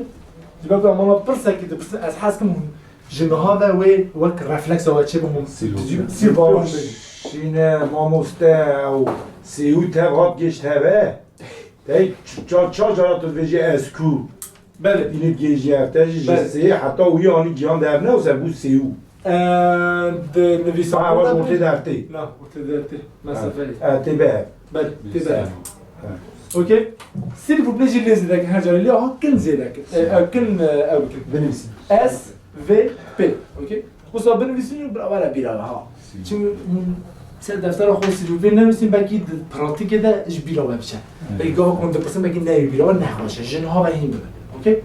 ji ber ku em wana pirsekî dipirsin, ez hez kim hûn ji niha ve wê wek refleksa we çêbin hûn Silvan. Silvan bêjin. Şîne mamoste ew sê û tev hat gêşt heve. Tey ç-, ça-, ça cara tu dibêjî ez ku. Belê. Îlî gêjî hev te jî ji Belê. Sê heta wî anî giyan de hev ne, û ser bû sê û. Eee, di nivîsandina Ha, baş ortê de hev tê. Na, ortê de hev tê. Mesafeyê. Ha, tê be. Belê, tê be. Ha. Okey. S'il vous plaît, jî lê zêde kin, her carê lê ha kin zêde kin. E, e, kin, e, ew kin. Binivîsin. S V P. Okey. Wisa binivîsin û bira were bîra we, ha. Çim, hmm, ser deftera xwe s'il vous plaît nenivîsin, belkî di pratîkê de ji bîra we biçe. Evet. Belkî gava ku hûn dipirsin, belkî neyê bîra we, nexweş e. Ji niha ve hîn bibe. Okey?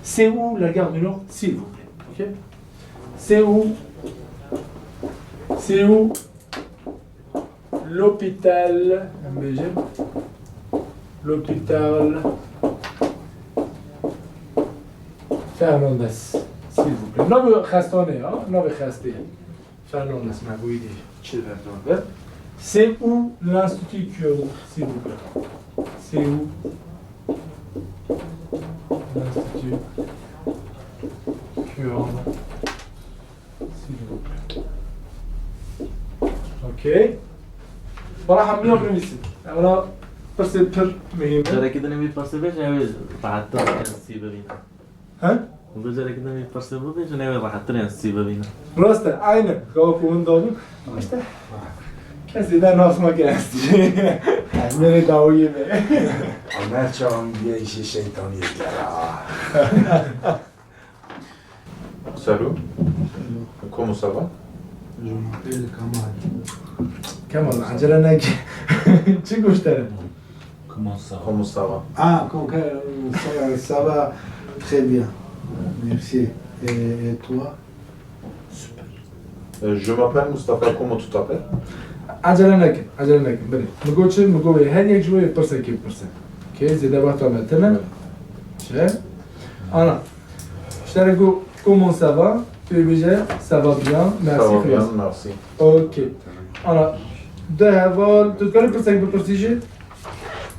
C'est où la gare du Nord, s'il vous plaît. Okey? C'est où? C'est où l'hôpital, em bêjin, l'hôpital Fernandez, s'il vous plaît. Navê xestanê, ha? Navê xestê. Fernandez, me bûyî dî. Çi Fernandez? C'est où l'Institut Kurde, s'il vous plaît? C'est où l'Institut Kurde, s'il vous plaît? Okey. Bana hemiya binivîsin. Ewla pirsê pir muhîm e. Carekî din vî pirsê bêjin, ew ê rehettir en sî bibînin. He? Hûn carekî din vî pirsê bibêjin, ew ê rehettir en sî bibînin. Rast e, aynen. Gava ku hûn dabûn. Ama işte, kesê de nas nake en sî. Ez mêrê dawiyê me. Amer çawan diye işê şeytaniyê gera. Salut. Comment ça va? Je m'appelle Kamal. Kemal, acele neke. Çi goştere? Comment ça va? Comment ça va? Ah, com-, que-, ça, ça va très bien. Merci. Et, et toi? Super. Euh, je m'appelle Mustafa, comment tu t'appelles? Acele nekin, acele nekin. Binê. Mi got çi? Mi got wê her yek ji we yê pirsekê bipirse. Okey, zêde wexta me tine. Evet. Çi? Ana. Ji te re got, comment ça va? Tu bêje, ça va bien, merci, ça va bien, merci. Ok. Ana, de heval, tu dikarî pirsek bipirsî jî?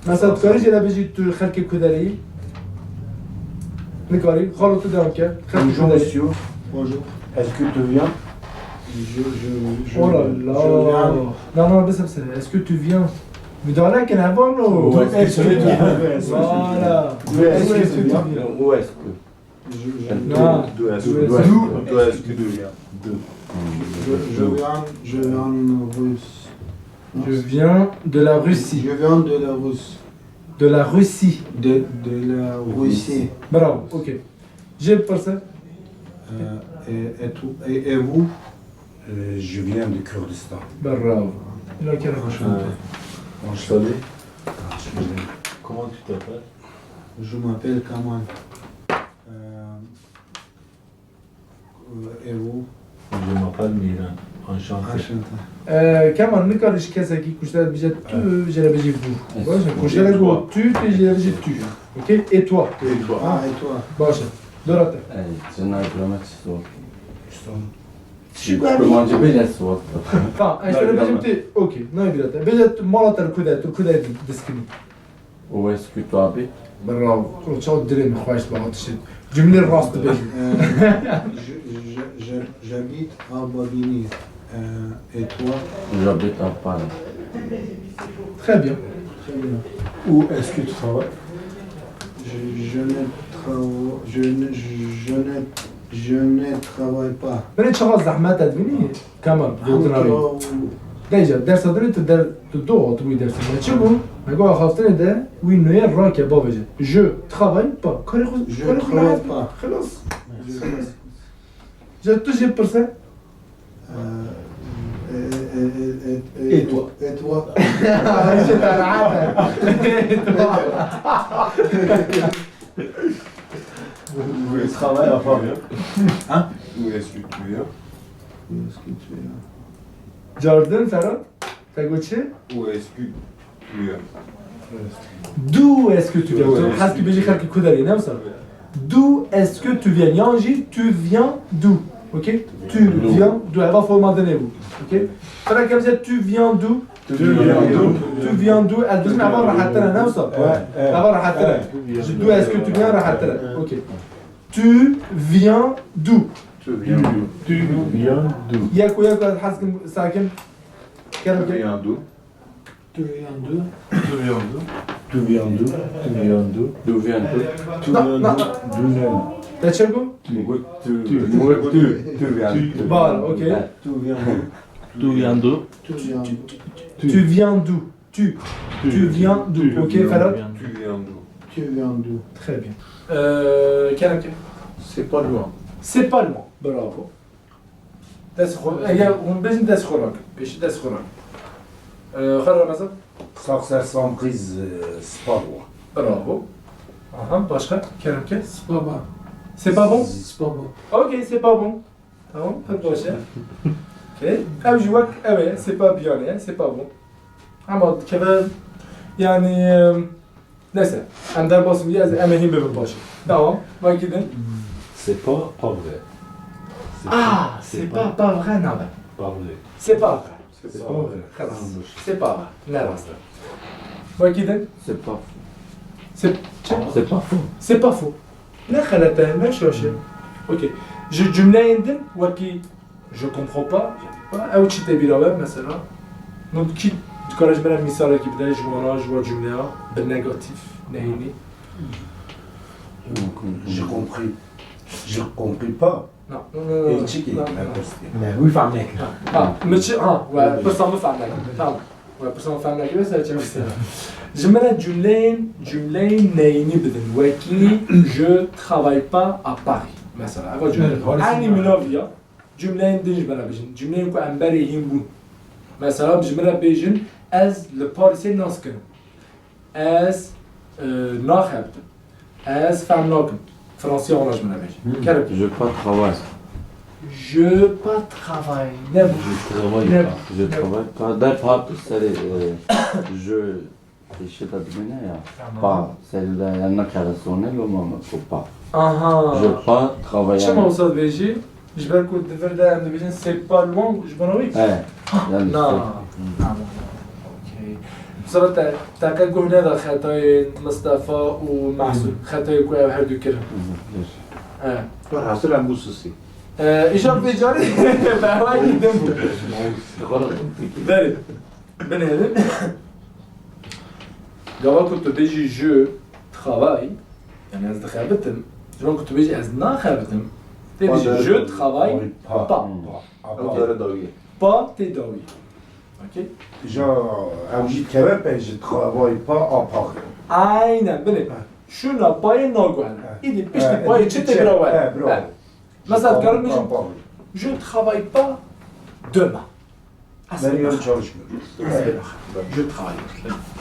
Mesela, tu dikarî jê re bêjî tu xelkê Kuderê yî? Nikarî, xalo tu devam ke. Xelkê Bonjour, Kuderê. Monsieur. Bonjour. Est-ce que tu viens? Je, je, je, Oh là là. Je viens. Non, non, bes, bes, est-ce que tu viens? Müdahale kin, heval, no. Où est-ce que tu viens? Voilà. Où est-ce que tu viens? Où est-ce que Je, je, Non. D'où est-ce que, d'où est-ce que, d'où est-ce que tu viens? D'où? Je, je viens, je viens russe. Je viens de la Russie. Je viens de la Russe. De la Russie. De, de la Russie. Bravo, ok. Jê bipirse. Euh, et, et, et, et vous? Euh, je viens du Kurdistan. Bravo. Îna kere xweş. Euh, enchanté. Comment tu t'appelles? Je m'appelle Kamal. Euh, euh, et vous? Je m'appelle Miran. Enchanté. Enchanté. Ee, Kemal, nikarî ji kesekî ku ji te re bêje tu, ji re bêjî vous. Baş e, ku ji te re got tu, tu jê re bêjî tu. Okey? Et toi? Et toi? Ah, et toi? Baş e. Dora te. Ey, tu nayê bira me çi sor? Çi sor? Çi kurmancî bêje sor. Tamam, ez ji te re bêjim tu, okey, nayê bira te. Bêje tu mala te li ku de, tu li ku de diskinî? Où est-ce que tu habites? Bravo. O çawa dilê min xweş dibe, hat tiştê. Cumlê rast dibêjî. Euh, je, je, je, j'habite à Babigny. Euh, et toi? J'habite à Paris. Très bien. Très bien. Où est-ce que tu travailles? Je, je ne trava-, je ne, je ne, je ne travaille pas. Belê çawa zehmet e, dibînî? Kemal, gotina wî. Dayca, dersa dinê tu der, tu do hatibûyî dersê. Me çi bû? Me got axaftinê de wî nûye rake bavêje. Je travaille pas. Karê xwe, je travaille pas. Xelas. Je travaille pas. Ji tu jê pirse. Euh, et, et, et, et toi? Et toi? Je te rate. Et toi? Oui, travail à part. Hein? Où est-ce que tu viens? Où est-ce que tu viens? Jordan, Ferhat, te got çi? Où est-ce que tu viens? D'où est-ce que tu viens? D'où est-ce que tu viens? Tu heskî bêjî xelkî ku derê, ne wisa? D'où est-ce que tu viens? Yan jî tu viens d'où? Ok? Tu viens d'où? Eva forma dinê bû. Ok? Ferhat, em bêje tu viens d'où? Tu viens d'où? Tu viens d'où? Ez dibêjim eva rehettir e, ne wisa? Ouais, ouais. Eva rehettir e. Ouais. Ji d'où est-ce que tu viens rehettir e. Ok. Tu viens d'où? Tu viens d'où? Tu viens d'où? Yek û yek ez hez kim sakin. Kerem ke. Tu viens d'où? Tu viens d'où? Tu viens d'où? Tu viens d'où? Tu viens d'où? Tu viens d'où? D'où? Te çi got? Tu, tu, tu viens d'où? Bar, ok. Tu viens d'où? Tu viens d'où? Tu viens d'où? Tu viens d'où? Tu. Tu viens d'où? Ok, Ferhat? Tu viens d'où? Tu viens d'où? Très bien. Euh, Kerem, Kerem. C'est pas loin. C'est pas loin. Bravo. Dest xwe, e, ya, hûn bêjin dest xwe rakin. Pêşî dest xwe rakin. Euh, Xal Ramazan. Sax ser Samqîz, euh, c'est pas loin. Bravo. Aha, başka? Kerem, Kerem. C'est pas bon. C'est pas bon? C'est pas bon. Ok, c'est pas bon. Tamam, pek baş e. Okey. Ew jî wek ew e, c'est pas bien e, c'est pas bon. Ama dikeve, yani, em, neyse, em derbasî bûye, ez, em ê hîn bibin paşê. Tamam, wekî din. C'est pas, pas vrai. Ah, c'est pas, pas vrai, nabe. Pas vrai. C'est pas vrai. C'est pas vrai. Xelas. C'est pas vrai. Ne rast e. Wekî din. C'est pas faux. C'est, çi? C'est pas faux. C'est pas faux. Ne xelet e, ne şaş e. Okey. Ji cumleyên din wekî je comprends pas, ew çi tê bîra we mesela? Min kî dikare ji min re mîsalekî bide ji wana, ji wa cumleya bi negatîf, neyînî? Je compris. Je compris pas. Na, na, na, na. Ê, çi kî? Na, me na. Pirs kir. Me wî fehm nekir. Ha, ha, min çi, ha, we pirsa min fehm nekir. Tamam. We pirsa min fehm nekir, ser çav ser. Ji min re cumleyên, cumleyên neyînî bidin. Wekî, je travaille pas à Paris. Mesela, eva cumle. Evet, Paris. Eynî milavî ya. Cumleyên din ji min re bijin. Cumleyên ku em berê hîn bûn. Mesela, ji min re bêjin, ez li Parîsê nas kirim. Ez, e, naxebitim. Ez fehm nakim. Fransiya wana ji min re bêje. Hmm. Kerem. Je pas travail. Je pas travail. Ne bu? Je travaille pas. Je travaille pas. Ber pa tu serê, e, je pêşê de dimîne ya. Tamam. Pa serê de ya nakere sonê lo ma me ko pa. Aha. Je pas travaille. Çima wisa dibêjî? Ji ber ku di vir de em dibêjin c'est pas loin, ji bona wî? He. Ha, yani na. Tamam. Okey. Mesela te, te qe guh neda xetayên Mistefa û Mehsûd. Hı. Xetayê ku ev her du kirin. Hı, hı. He. Werhasil em bû sisî. Ee, îşa vê carê bi hewayekî din bû. Berê. Binêrin. Gava ku tu bêjî je travaille, yani ez dixebitim, ji wan ku tu bêjî ez naxebitim, tê bêjî je travaille pas. Pas. Ew dere dawî ye. Pas tê dawî. Okey? Ja, ew jî dikeve pê je travaille pas à Paris. Aynen, bilê. Ha. Şûna payê naguhere. Ha. Îdî piştî payê çi tê bira we? Ha, bira we. Ha. Mesela, dikarim bêjim, je travaille pas demain. Aslında. Ben yarın çalışmıyorum. Je travaille.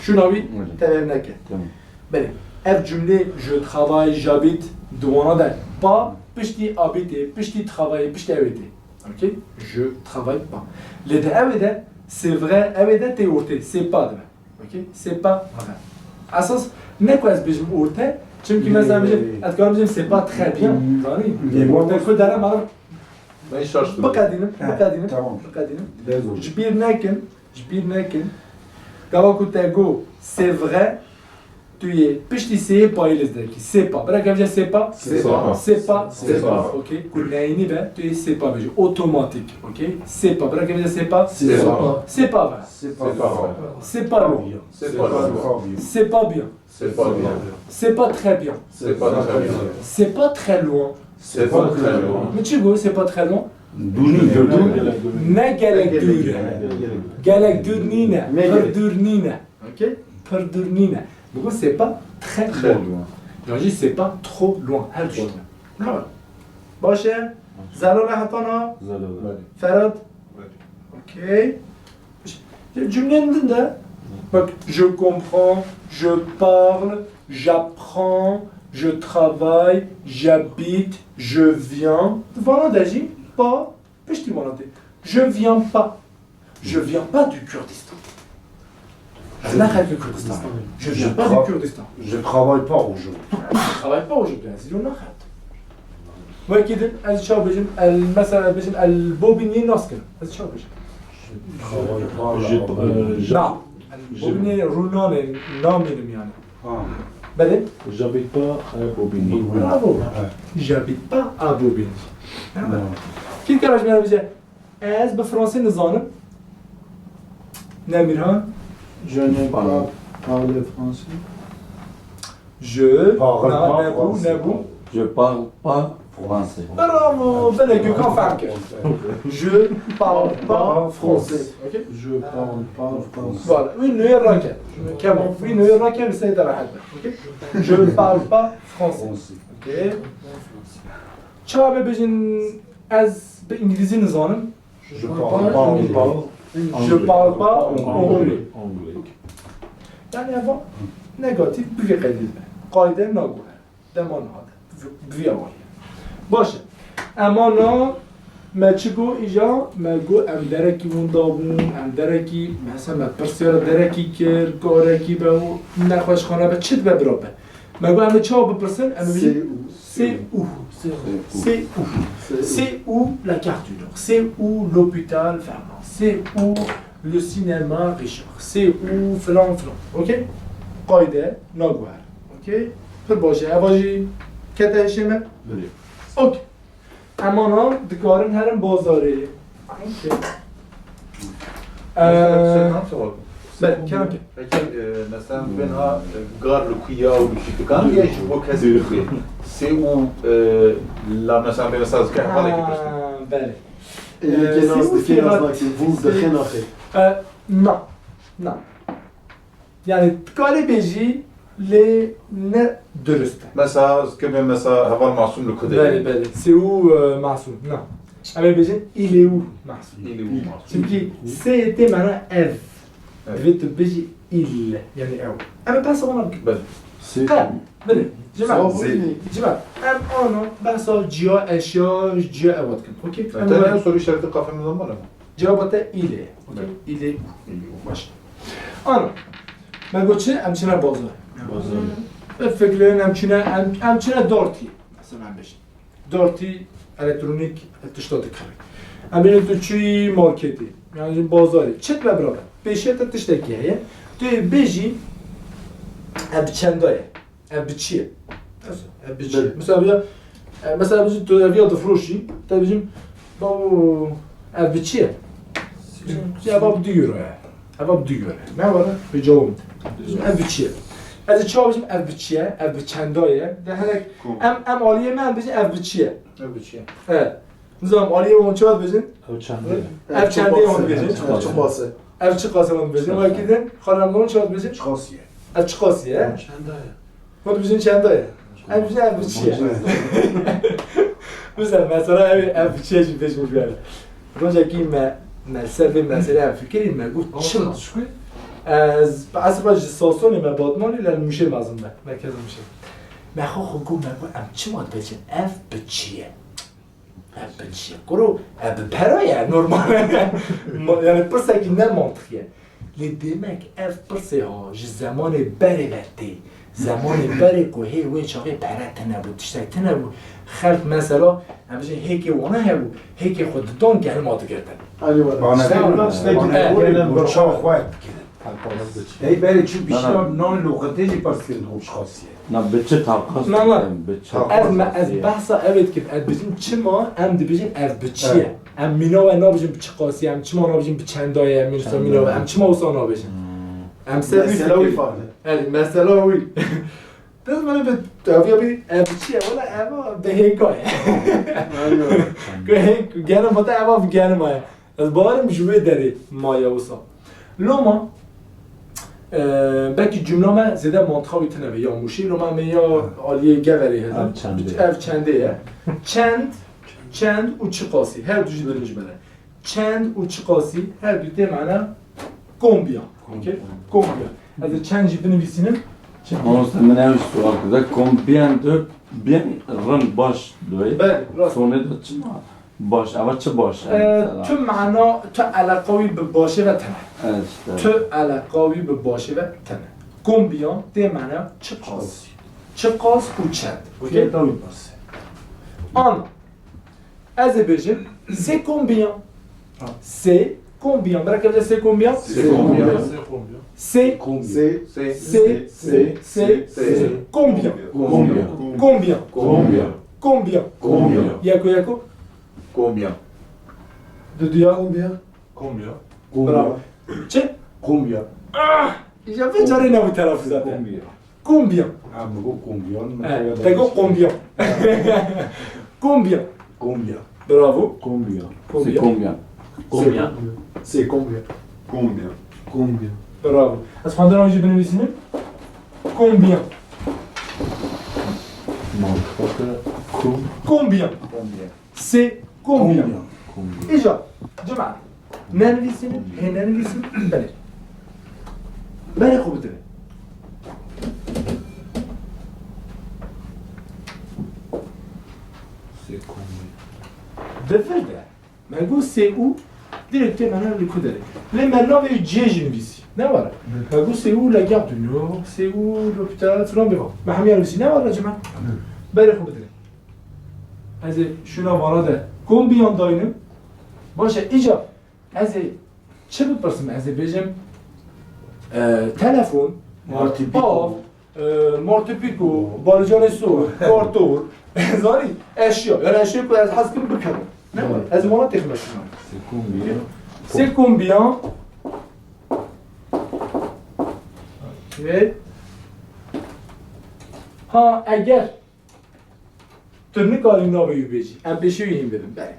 Şuna bir tever neke. Tamam. Belê. Ev cümle je travaille, j'habite, di wana de pas, piştî habite, piştî travaille, piştî ew ê tê. Okey? Je travaille pas. Lê di ew ê de, c'est vrai, ew ê de tê ortê, c'est pas dibe. Okey? C'est pas vrai. Esas ne ku ez bêjim orte, çimkî mesela bêjim, ez dikarim bêjim c'est pas très bien, zanî? Orte ku dere meriv. Ben şaştım. Biqedînim, biqedînim, tamam, biqedînim. Ji bîr nekin, ji bîr nekin. Gava ku te got c'est vrai, tu yê piştî c'est pas-yê lez derkî. C'est pas. Bira ke bêje c'est pas. C'est pas. C'est pas. C'est pas. Okey. Ku neyînî be, tu yê c'est pas bêjî. Otomatik. Okey. C'est pas. Bira ke bêje c'est pas. C'est pas. C'est pas vrai. C'est pas vrai. C'est pas loin. C'est pas loin. C'est pas bien. C'est pas bien. C'est pas très bien. C'est pas très bien. C'est pas très loin. C'est pas très loin. Mais tu vois, c'est pas très loin. Dûr nîne. Ne gelek dûr e. Gelek dûr nîne. Pir dûr nîne. Okey? Pir dûr nîne. Digot c'est pas très loin. Yan jî c'est pas trop loin. Her tişt. Tamam. Baş e. Zelal e heta niha? Zelal e. Ferhat? Okey. Cümlenin din de, bak, je comprends, je parle, j'apprends, je travaille, j'habite, je viens. Vana de jî pas piştî vana tê. Je viens pas. Je viens pas du Kurdistan. Ez ne xelkê Kurdistan. Je viens pas du Kurdistan. Je travaille pas aujourd'hui. Je travaille pas aujourd'hui. Ez îro naxebitim. Wekî din, ez çawa bêjim? El, mesela bêjim, el Bobînî nas kirim. Ez çawa bêjim? Je, euh, je, na. El Bobînî rûnanê namînim yani. Ha. Belê? J'habite pas à Bobigny. Bravo. J'habite pas à Bobigny. Kî kara ji me bêje? Ez bi fransî nizanim. Nemîrhan. Je ne parle pas français. Je parle pas français. Nebû, nebû. Je parle pas français. Bravo, belê Gökhan fehm kir. Je parle pas français. Ok? Je parle pas français. Voilà, wî nûyê rake. Kemo, wî nûyê rake, li seyde rehet be. Ok? Je parle pas français. Ok? Çawa bêjin ez bi îngilîzî nizanim? Je parle pas anglais. Je parle pas anglais. Anglais. Yani eva negatif bi vî qeydî be. Qayde naguhere. Dema nade. Bi vî awayî. Baş e. Ema na me çi got îja? Me got em derekî winda bûn, em derekî, mesela me pirsyara derekî kir, karekî be û nexweşxane be, çi dibe bira be. Me got em ê çawa bipirsin? Em ê bêjin, c'est où? C'est où? C'est où? C'est où la gare du Nord? C'est où l'hôpital Fernand? C'est où le cinéma Richard? C'est où filan filan. Ok? Qayde naguher. Ok? Pir baş e. Eva jî kete hişê me? Belê. Ok. Ema na dikarin herin bazarê. Ok. Mesela, ee, şey, tam sor. Belê, kerem ke. Peki, e, mesela, ben ha, e, gar li ku ya û li kî dikan ya ji bo kes bixê. C'est où, e, la, mesela, ben mesela, zikir hevalekî pirsî. Ha, belê. Ee, c'est où, nas dikê, nas nakî, vû dixê naxê. Ee, na. Na. Yani, dikarî bêjî, lê ne durust e. Mesela, ez kibê mesela heval Masûm li ku de ye? Belê, belê. C'est où, e, Masûm? Na. Em ê bêjin, il est où Masûm? Il est où Masûm? Çimkî c'est tê mana ev. Evet. Divê tu bêjî il, yani ew. Em ê behsa wana bikin. Belê. Qe, belê. Cima. Cima. Em ana behsa ciya, eşya, ciya ewa dikin. Okey? Em tenê ew soru işareti qafê min de mane. Cevaba te îlê ye. Okey? Îlê. Baş. Ana. Me got çi? Em çine bazar. Bazar. Bifikirin em çine, em, em çine dartî. Mesela em bêjin. Dartî elektronîk tişta dikare. Em bêjin tu çûyî marketê. Yani bazarê. Çi dibe bira be? Pêşiya te tiştekî heye. Tu yê bêjî ev çenda ye. Ev bi çi ye? Ev bi çi ye? Belê. Mesela, ya, e, mesela, bijî tu ev ya difiroşî, te bijîm, bavo, ev bi çi ye? Ya, bab, du euro ye. Ev bab, du euro ye. Ne var? Bi cawab. Ev bi çi ye? Ez ê çawa bijîm, ev bi çi ye? Ev bi çenda ye? De herek, em, em aliyê me em bijî, ev bi çi ye? Ev bi çi ye? Evet. Nizam, aliyê wan çawa dibêjin? Ev çendê ye. Ev çendê ye wan dibêjin? Ev çiqas e. Ev çiqas e wan dibêjin? Wekî din, xanimê wan çawa dibêjin? Çiqas ye. Ev çiqas ye? Çenda ye. Wan dibêjin çenda ye? Ev dibêjin ev bi çi ye? Bize mesela ev, ev çiye jî bêjin ji ber. Rojekî me, me ser vê meselê ev fikirî me got çima. Ez, esla ji Sasonê me Batmanê lel Mûşê mezin me. Merkeza Mûşê. Me xwe xwe got me got em çima dibêjin ev bi çi ye? Ev bi çi ye? Kuro, ev bi pera ye, normal. Ma-, yani pirsekî ne mantiqî ye. Lê demek ev pirsê ha ji zemanê berê ve tê. Zemanê berê ku hê wê çaxê pere tine bû, tiştek tine bû. Xelk mesela, em bêjin hêkê wana hebû, hêkê xwe didan gelma digirtin. Anî were. Bana Tiştek tiştek bana gelen bana bir çax xwe dikirin. Hey berê çû pişta nan loqetê jî pirs kirin xwe ji xasiyê. Na bi çi taqas Na, na. dikin, bi çi Ez me, ez taqasî ye? behsa ev ê dikim, ez bijim çima em dibijin ev bi çi ye? Evet. Em mîna we nabijin bi çi qasî ye, em çima nabijin bi çenda ye, em mîna we, em çima wisa nabijin? Hmm. Em ser wî Mesela wî fikirî. farz e. Evet, mesela wî. Dest bana bi, ev ya bi, ev bi çi ye? Wala ev bi hêka ye. Aynen. Ku hêk, genim vata ev bi genim ye. Ez bawerim ji wê derê maye wisa. Loma, e, belkî cumla me zêde mantiqa wî tine be, ya Mûşî, loma me ya aliyê Geverê heye. Ev çendê. Ev çendê ye. Çend, çend û çiqasî, her du jî dilin ji me re. Çend û çiqasî, her du tê mana kombiya. Okey? Kombiya. Ez ê çend jî binivîsînim. Mamoste, min ew sual kir. Combien de bien, rind, baş doyê. Belê, rast. Sonê de çima? Baş, eva çi baş e, Ee, mesela? Tu mana, tu eleqa wî bi başê ve tene. Evet, işte. Tu eleqa wî bi başê ve tene. Kombiyan tê mana çiqas. Çiqas. Çiqas û çend. Okey? Fiyata wî baş e. An. Ez ê bêjim, c'est combien? Ha. C'est combien? Bırak evde c'est combien? C'est combien? C'est combien? C'est. C'est. C'est. C'est. C'est. C'est. C'est. Combien? Combien? Combien? Combien? Combien? Combien? Yako, yako. Combien? Duduya. Combien? Combien? Bravo. Çi? Combien? Ah! Îja vê carê nebû telaffuz zaten. Combien? Combien? Ha, min got combien, min Eh, te got combien? Combien? Combien? Bravo. Combien? Combien? C'est combien? Combien? C'est combien? Combien? Combien? Bravo. Ez xwendina wî jî binivîsînim. Combien? Mantıklı. Com- Combien? Combien? C'est combien? Combien? Combien? Îja, cemaat. Nenivîsînin, hê nenivîsîn, belê. Berê xwe bidire. C'est combien? Di vir de, me got c'est où, direkt tê mene li ku derê. Lê me navê cihê jî nivîsî. Ne were? Me got c'est où la gare du Nord, c'est où l'hôpital, filan bêvan. Me hemiya nivîsî, ne were cemaat? Berê xwe bidire. Ez ê şûna vana de kombiyan daynim. Baş e, îca ez ê çi bipirsim? Ez ê bêjim, e, telefon, Martı av, e, Martı Pico, Balicanê Sor, kartor, zanî, eşya. Yani eşya ku ez hez kim bikerim. Ne var? Evet. Ez ê vana têxime şûna. C'est combien? C'est combien? Okey. Ha, eger Tu nikarî navê wî bêjî. Em pêşî wî hîn bibin. Belê.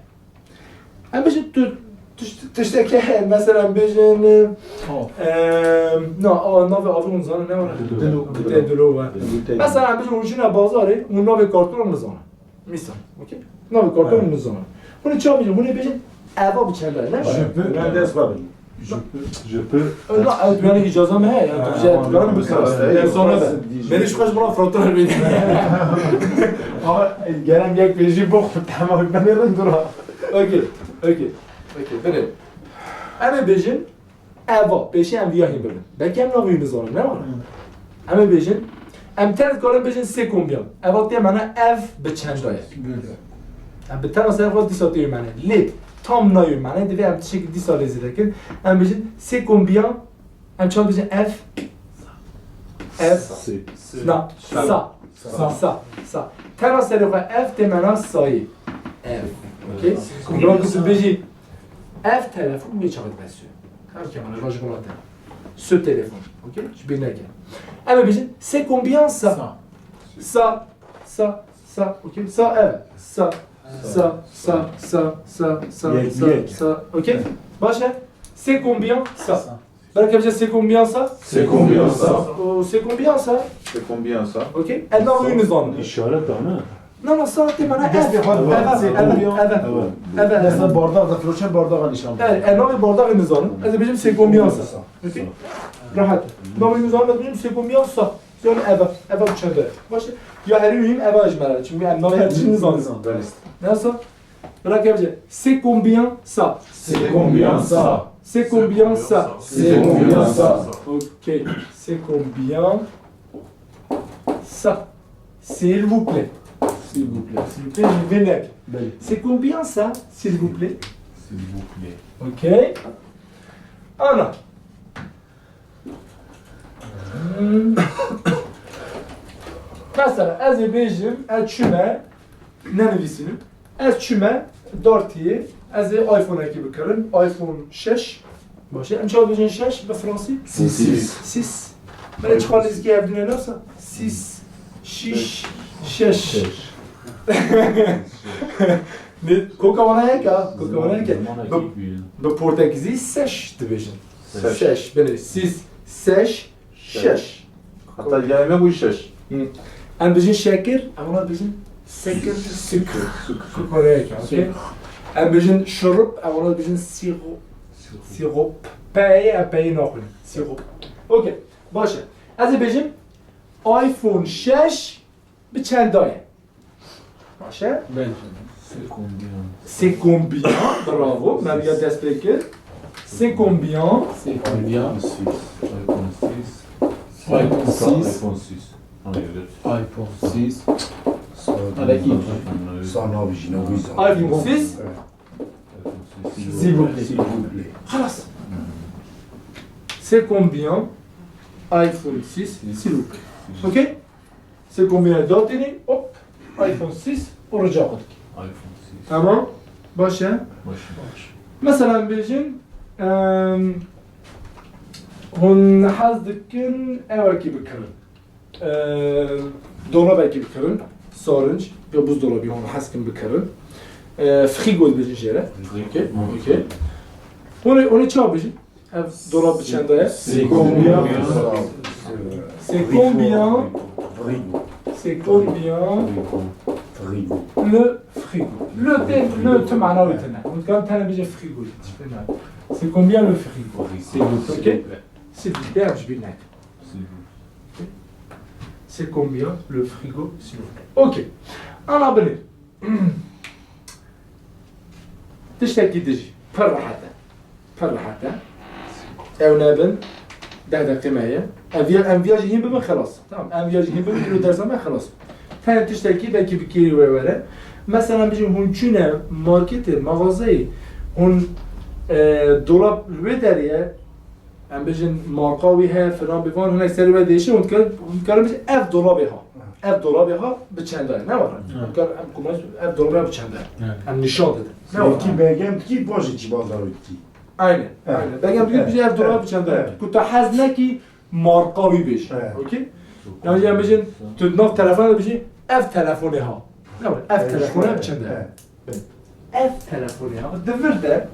Em bêjin tu tişt-, tiştekî heye. Mesela em bêjin, Av. em, na, a, navê avê hûn zanin ne were? Dilo. Dilo. Dilo we. Dilo. Mesela em bêjin hûn çûne bazarê, hûn navê kartona min zanin. Misal. Okey? Navê kartona min zanin. Hûn ê çawa bêjin? Hûn ê bêjin eva bi çend e, ne were? Je peux. Ben dest xwe binim. Je peux, je peux. Na, ew duyarê îcaza me heye, yani, tu bêje, tu bêje, tu bêje. Ensana, bêje, ji xwe ji bira frotir bêje. Ama, e, gelen yek bêjî bo xwe, tamam, ben ê rind dura. Okey, okey, okey, belê. Em ê bêjin, eva, pêşî em viya hîn bibin. Belkî em navê wî nizanin, ne were? Em ê bêjin, em tenê dikarin bêjin c'est combien. Eva tê mane ev bi çend e. Em bi tena ser xwe dîsa tê mane. Lê tam nayê mane, divê em tiştekî dîsa lê zêde kin. Em bêjin c'est combien. Em çawa bêjin ev? Ev. C'est. Na. Sa. Sa. Sa. Sa. Tena serê xwe ev tê mane sayî. Ev. Okey? Combien. Donc, tu bêjî ev telefon wê çaxê dibe su. Her kemane roj gulate. Ce téléphone. Okey? Ji bîr neke. Em ê bêjin, c'est combien ça? Ça. Ça, ça, ça, ça, okey? Ça, ev. Ça, ça, ça, ça, ça, ça, Yek, ça, yek. Ça, okey? Baş e? C'est combien ça? Ça. Belkî bêje, c'est combien ça? C'est combien ça? O, c'est combien ça? C'est combien ça? Okey? Ez navê wî nizanim. İşaret ha, ne? Na, na, sa tê mana ev. Destê xwe Ev, ev, ev, ev, ev. Ev. Mesela bardax da firoşen bardaxa nîşan bide. Ev, ev, navê bardaxê nizanim. Ez ê bêjim c'est combien ça. Okey? Rehet. Navê nizanim ez bêjim c'est combien ça. Yani ev, ev çend e. Baş e. Ya herî mühim ev ji me re. Çünkü em navê her tiştî nizanim. Belê. Nasıl? Bırak yapacak. C'est combien ça? C'est combien ça? C'est combien ça? C'est combien ça? Okey. C'est combien ça? S'il vous plaît. S'il vous plaît. S'il vous plaît, je vais mettre. Belê. C'est combien ça, s'il vous plaît? S'il vous plaît. Okey. Ana. Hmm. Mesela, ez ê bêjim, ez çûme, nenivîsînim. Ez çûme, Dartiyê, ez ê iPhone-ekî bikirim, iPhone şeş. Baş e, em çawa bêjin şeş bi fransî? Six. Six. Six. Belê çiqa nêzîkî hevdû ne, nasıl? Six. Şiş. Şeş. Şeş. Ne, koka wana yek ha, koka wana yek. Bi, bi portekizî seş dibêjin. Seş. Seş, belê, six, seş, şeş. Hatta yayme bu şeş. Hı. Em bijin şekir, em ona bijin sekir. Sükür. Koka wana yek ha, okey? Em bijin şurup, em ona bijin sirop. Sirop. Peyê, em peyê naxwin. Sirop. Okey, baş e. Ez ê bêjim, iPhone şeş bi çend da ye? Baş e? Ben. C'est combien? C'est combien? Bravo. Merya dest pê kir. C'est combien? C'est combien? Six. iPhone six. iPhone six. iPhone six. Hayır. iPhone six. Sana Sana bir şey ne o yüzden. iPhone six. S'il vous plaît. S'il vous plaît. Xalas. C'est combien? iPhone six, s'il vous plaît. Okey? C'est combien? Datînî, hop, iPhone six û rica xwe dikî. iPhone six. Tamam? Baş e? Baş e. Mesela em bêjin, em, hûn hez dikin evekî bikirin. Em, dolabekî bikirin. Sarinc, ya buzdolabî hûn hez dikin bikirin. E, frigo dibêjin jê re. Frigo. Okey, okey. Hûn ê, hûn ê çawa bêjin? Ev dolab bi çend e? C'est combien? C'est combien? C'est combien? Le frigo. Le tê, le tu mana wê tune. Hûn dikarin tene bêje frigo. C'est combien le frigo? Frigo. Ok? S'il vous plaît, em ji bîr nekin. C'est combien le frigo, s'il vous plaît? Ok. Ana binêr. Tiştekî din jî pir rehet e. Pir rehet e. Ew nebin, deh deqê me ye. Em viya, em viya jî hîn bibin, xelas. Tamam, em viya jî hîn bibin, îro dersa me xelas. Tenê tiştekî belkî bi kêrî we were. Mesela, bijin hûn çûne marketê, maxazeyê, hûn, e, dolab li wê derê ye, em bijin marka wî heye, filan bêvan, hinek serê we diêşe, hûn dikar-, hûn dikarin bijin, ev dolabê ha. Ev dolabê ha, bi çend e? Ne var? Hı. Hûn dikar-, em kumaj, ev dolabê ha bi çend e? Hı. Em nîşan didin. Ne var? Belkî begem dikî, paşê çi bazar dikî. Aynen, Hı. aynen. Begem dikî, Hı. bijin ev dolabê bi çend e? Hı. Ku te hez nekî, marka wî bêj. Hı. Okey? Yani em bijin, tu nav telefon de bijî, ev telefonê ha. Ne var? Ev Hı. telefon ha, bi çend e? Hı. Ev telefonê ha. Di vir de,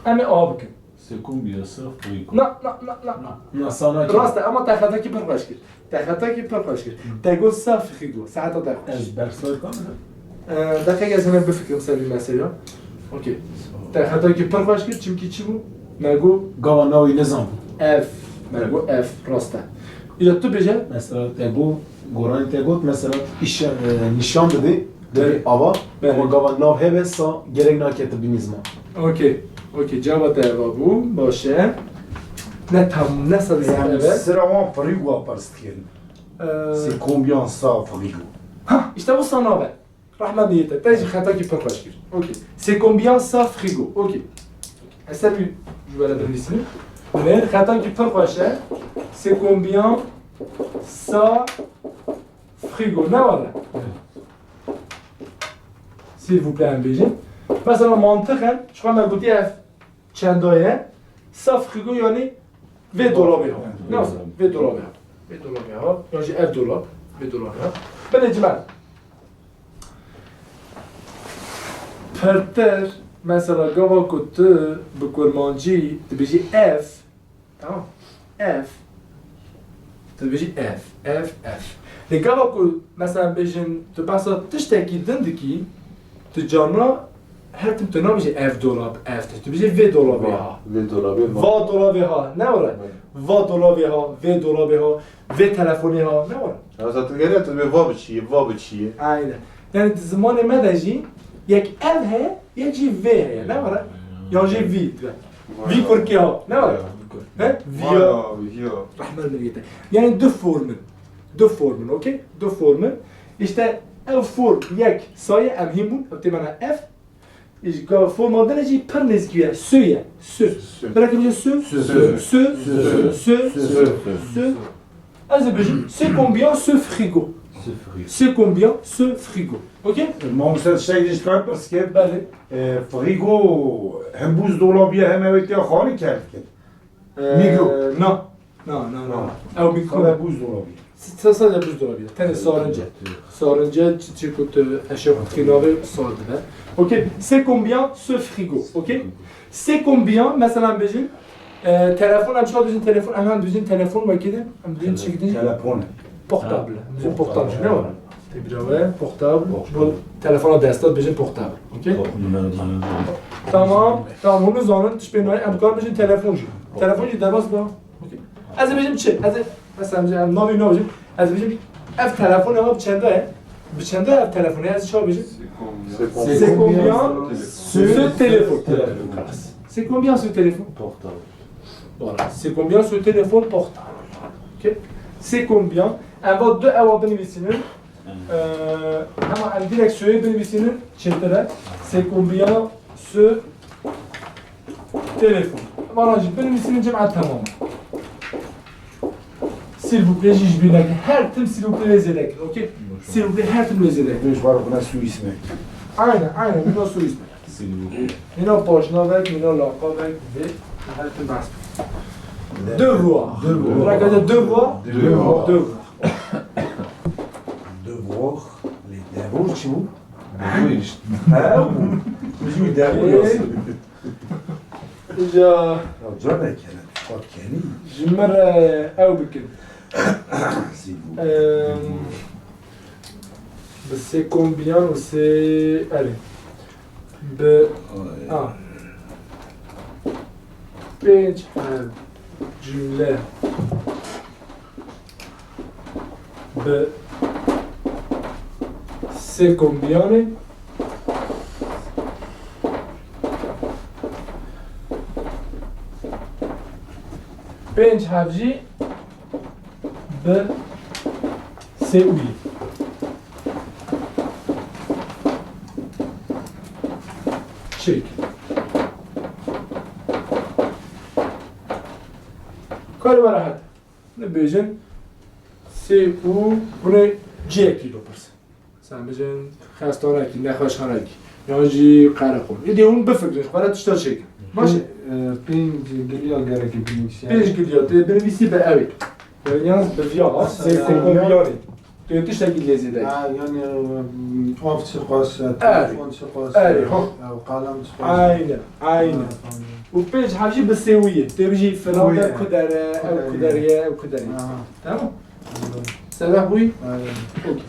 em ê a bikin. C'est combien ça, frigo? Na, na, na, na, na. Na, sana ki. Rast e, ama te xetakî pir xweş kir. Te xetakî pir xweş kir. Te got ça frigo, saeta te xweş. Ez bersa kamera. Ee, deqeyek ez hene bifikirim ser vî meselê ya. Okey. Te xetakî pir xweş kir, çimkî çi bû? Me got Gava navê nizam. Ev. Me got ev, rast e. Îja tu bêje. Mesela te got, goranî te got, mesela îşe, e, nîşan bidê. Belê. Ava, Belê. ama gava nav hebe sa gerek nakete bînî ziman. Okey, okey, cevaba te eva bû, baş e. Ne tam, ne sa Yani dîsa eve? Sıra wan frigo pers dikirin. Ee, C'est combien ça frigo? Ha, işte bu sana be. Rahmet niyete. Te jî xetakî pir xweş kir. Okey. C'est combien ça frigo? Okey. Eser wî ji we re dinivîsînim. Lê xetakî pir xweş e. C'est combien ça frigo? Ne var e? S'il vous plaît, em bêjin. Mesela mantiqen, ji xwe me gotî ev çenda ye. Ça frigo yani vê dolabê ha. Ne wisa? Vê dolabê ha. Vê dolabê ha. Yan jî ev dolab. Vê dolabê ha. Belê cimel. Pirtir, mesela gava ku tu bi kurmancî dibêjî ev, Tamam. Ev. Tu dibêjî ev, ev, ev. Lê gava ku, mesela, bêjin, tu behsa tiştekî din dikî, tu carna her tim tu nabêjî ev dolab, ev tişt. Tu bêjî vê dolabê ha. Vê dolabê ha. Va dolabê ha. Ne were? Evet. Va dolabê ha, vê dolabê ha, vê telefonê ha. Ne were? Ya zaten geriye tu dibê va bi çi ye, va bi çi ye. Aynen. Yani di zimanê me de jî yek ev heye, yek jî vê heye. Ne were? Yan jî vî dibe. Vî kurkê ha. Ne were? He? Vî ya. Vî ya. Rahman miriyete. Yani du form in. Du form in, okey? Du form in. İşte ev form yek saye em hîn bûn, ev tê me ne ev. Îşte forma din jî pir nêzîkî ye. Sö ye. Sö. Sö. Belkî bêje sö. Sö. Sö. Sö. Sö. Sö. Sö. Sö. Ez ê bêjim, c'est combien ce frigo? Ce frigo. C'est combien ce frigo? Okey? Mamoste, tiştek jî dikar pirs ke? Belê. E, frigo hem buzdolabî ye hem ew ê tê xwarî kerd dikin. Ee, Mîkro. Na. Na, na, na. Ha. Ew mîkro. Sadece buzdolabî. S-, sadece buzdolabî. Tenê sarince. Sarince çi, çi ku tu eşya xwe dikî navê sar dibe. Okey. C'est combien ce frigo? Okey. C'est combien, mesela bêjin, e, telefon, em çawa dibêjin telefon, em hem dibêjin telefon wekî din, em dibêjin çi din? Telefon. Portable. Em dibêjin portable. Ne were? Tê bîra we, portable. Portable. Bo telefona desta dibêjin portable. Okey? Portable. Tamam, tamam, hûn zanin, tişt pê nayê, em karin bêjin telefon jî. Telefon jî derbas be. Okey. Ez ê bêjim çi? Ez ê, mesela, em navê nabêjim. Ez ê bêjim, ev telefon ama bi çenda ye? Bi çenda ev telefon ye? Ez çawa bêjim? C'est combien ce téléphone? C'est combien ce téléphone? Portable. Voilà. C'est combien ce téléphone portable? Okey. C'est combien? Em va du ewa binivîsînin. Ee, hema em direkt soyê binivîsînin çêtir e. C'est combien ce téléphone? Vana jî binivîsînin cem e, temam. S'il vous plaît jî ji bîr nekin. Her tim s'il vous plaît lê zêde kin, okey? S'il vous plaît her tim lê zêde kin. Ji bar xwe ne sû îsme. Aynen, aynen, mîna sû îsme. S'il vous plaît. Mîna paşnavek, mîna laqabek, vê, her tim behs. Devoir. Devoir. Devoir. Devoir. Devoir. Devoir. Lê devor çi bû? Devor işte. He, bû. Ji devor yazdı. Îja. Ya, canekene, tu kenî. Ji min re ew bikin. S'il vous plaît. Ehm, bi c'est combien û c'est, erê. Bi, a. Pênc heb cümle. Bi c'est combien-ê? Pênc heb jî bi c'est ou-yê. Çêk. Karê me rehet. Nibêjin c'est ou, hûn ê cihekî bipirsin. Sen bêjin xestanekî, nexweşxanekî, yan jî qereqol. Êdî hûn bifikirin, ji xwe re tişta çêkin. Baş e? Pê-, e, pênc giliya gerek e binivîsî. Pênc giliya, tê binivîsî bi ew ê. Yani yalnız bi viya ha, c'est combien-ê. Tu tiştekî lê zêde. Ha, yani, e, av çiqas, e, telefon çiqas, e, qalem çiqas. Aynen, aynen. Ha, tamam. Û pênc heb jî bi c'est ou-yê. Tu bêjî filan der ku der e, ew ku der e, ew ku der e. Aha. Tamam? Anladım. Sebep bûyî? Aynen. Okey.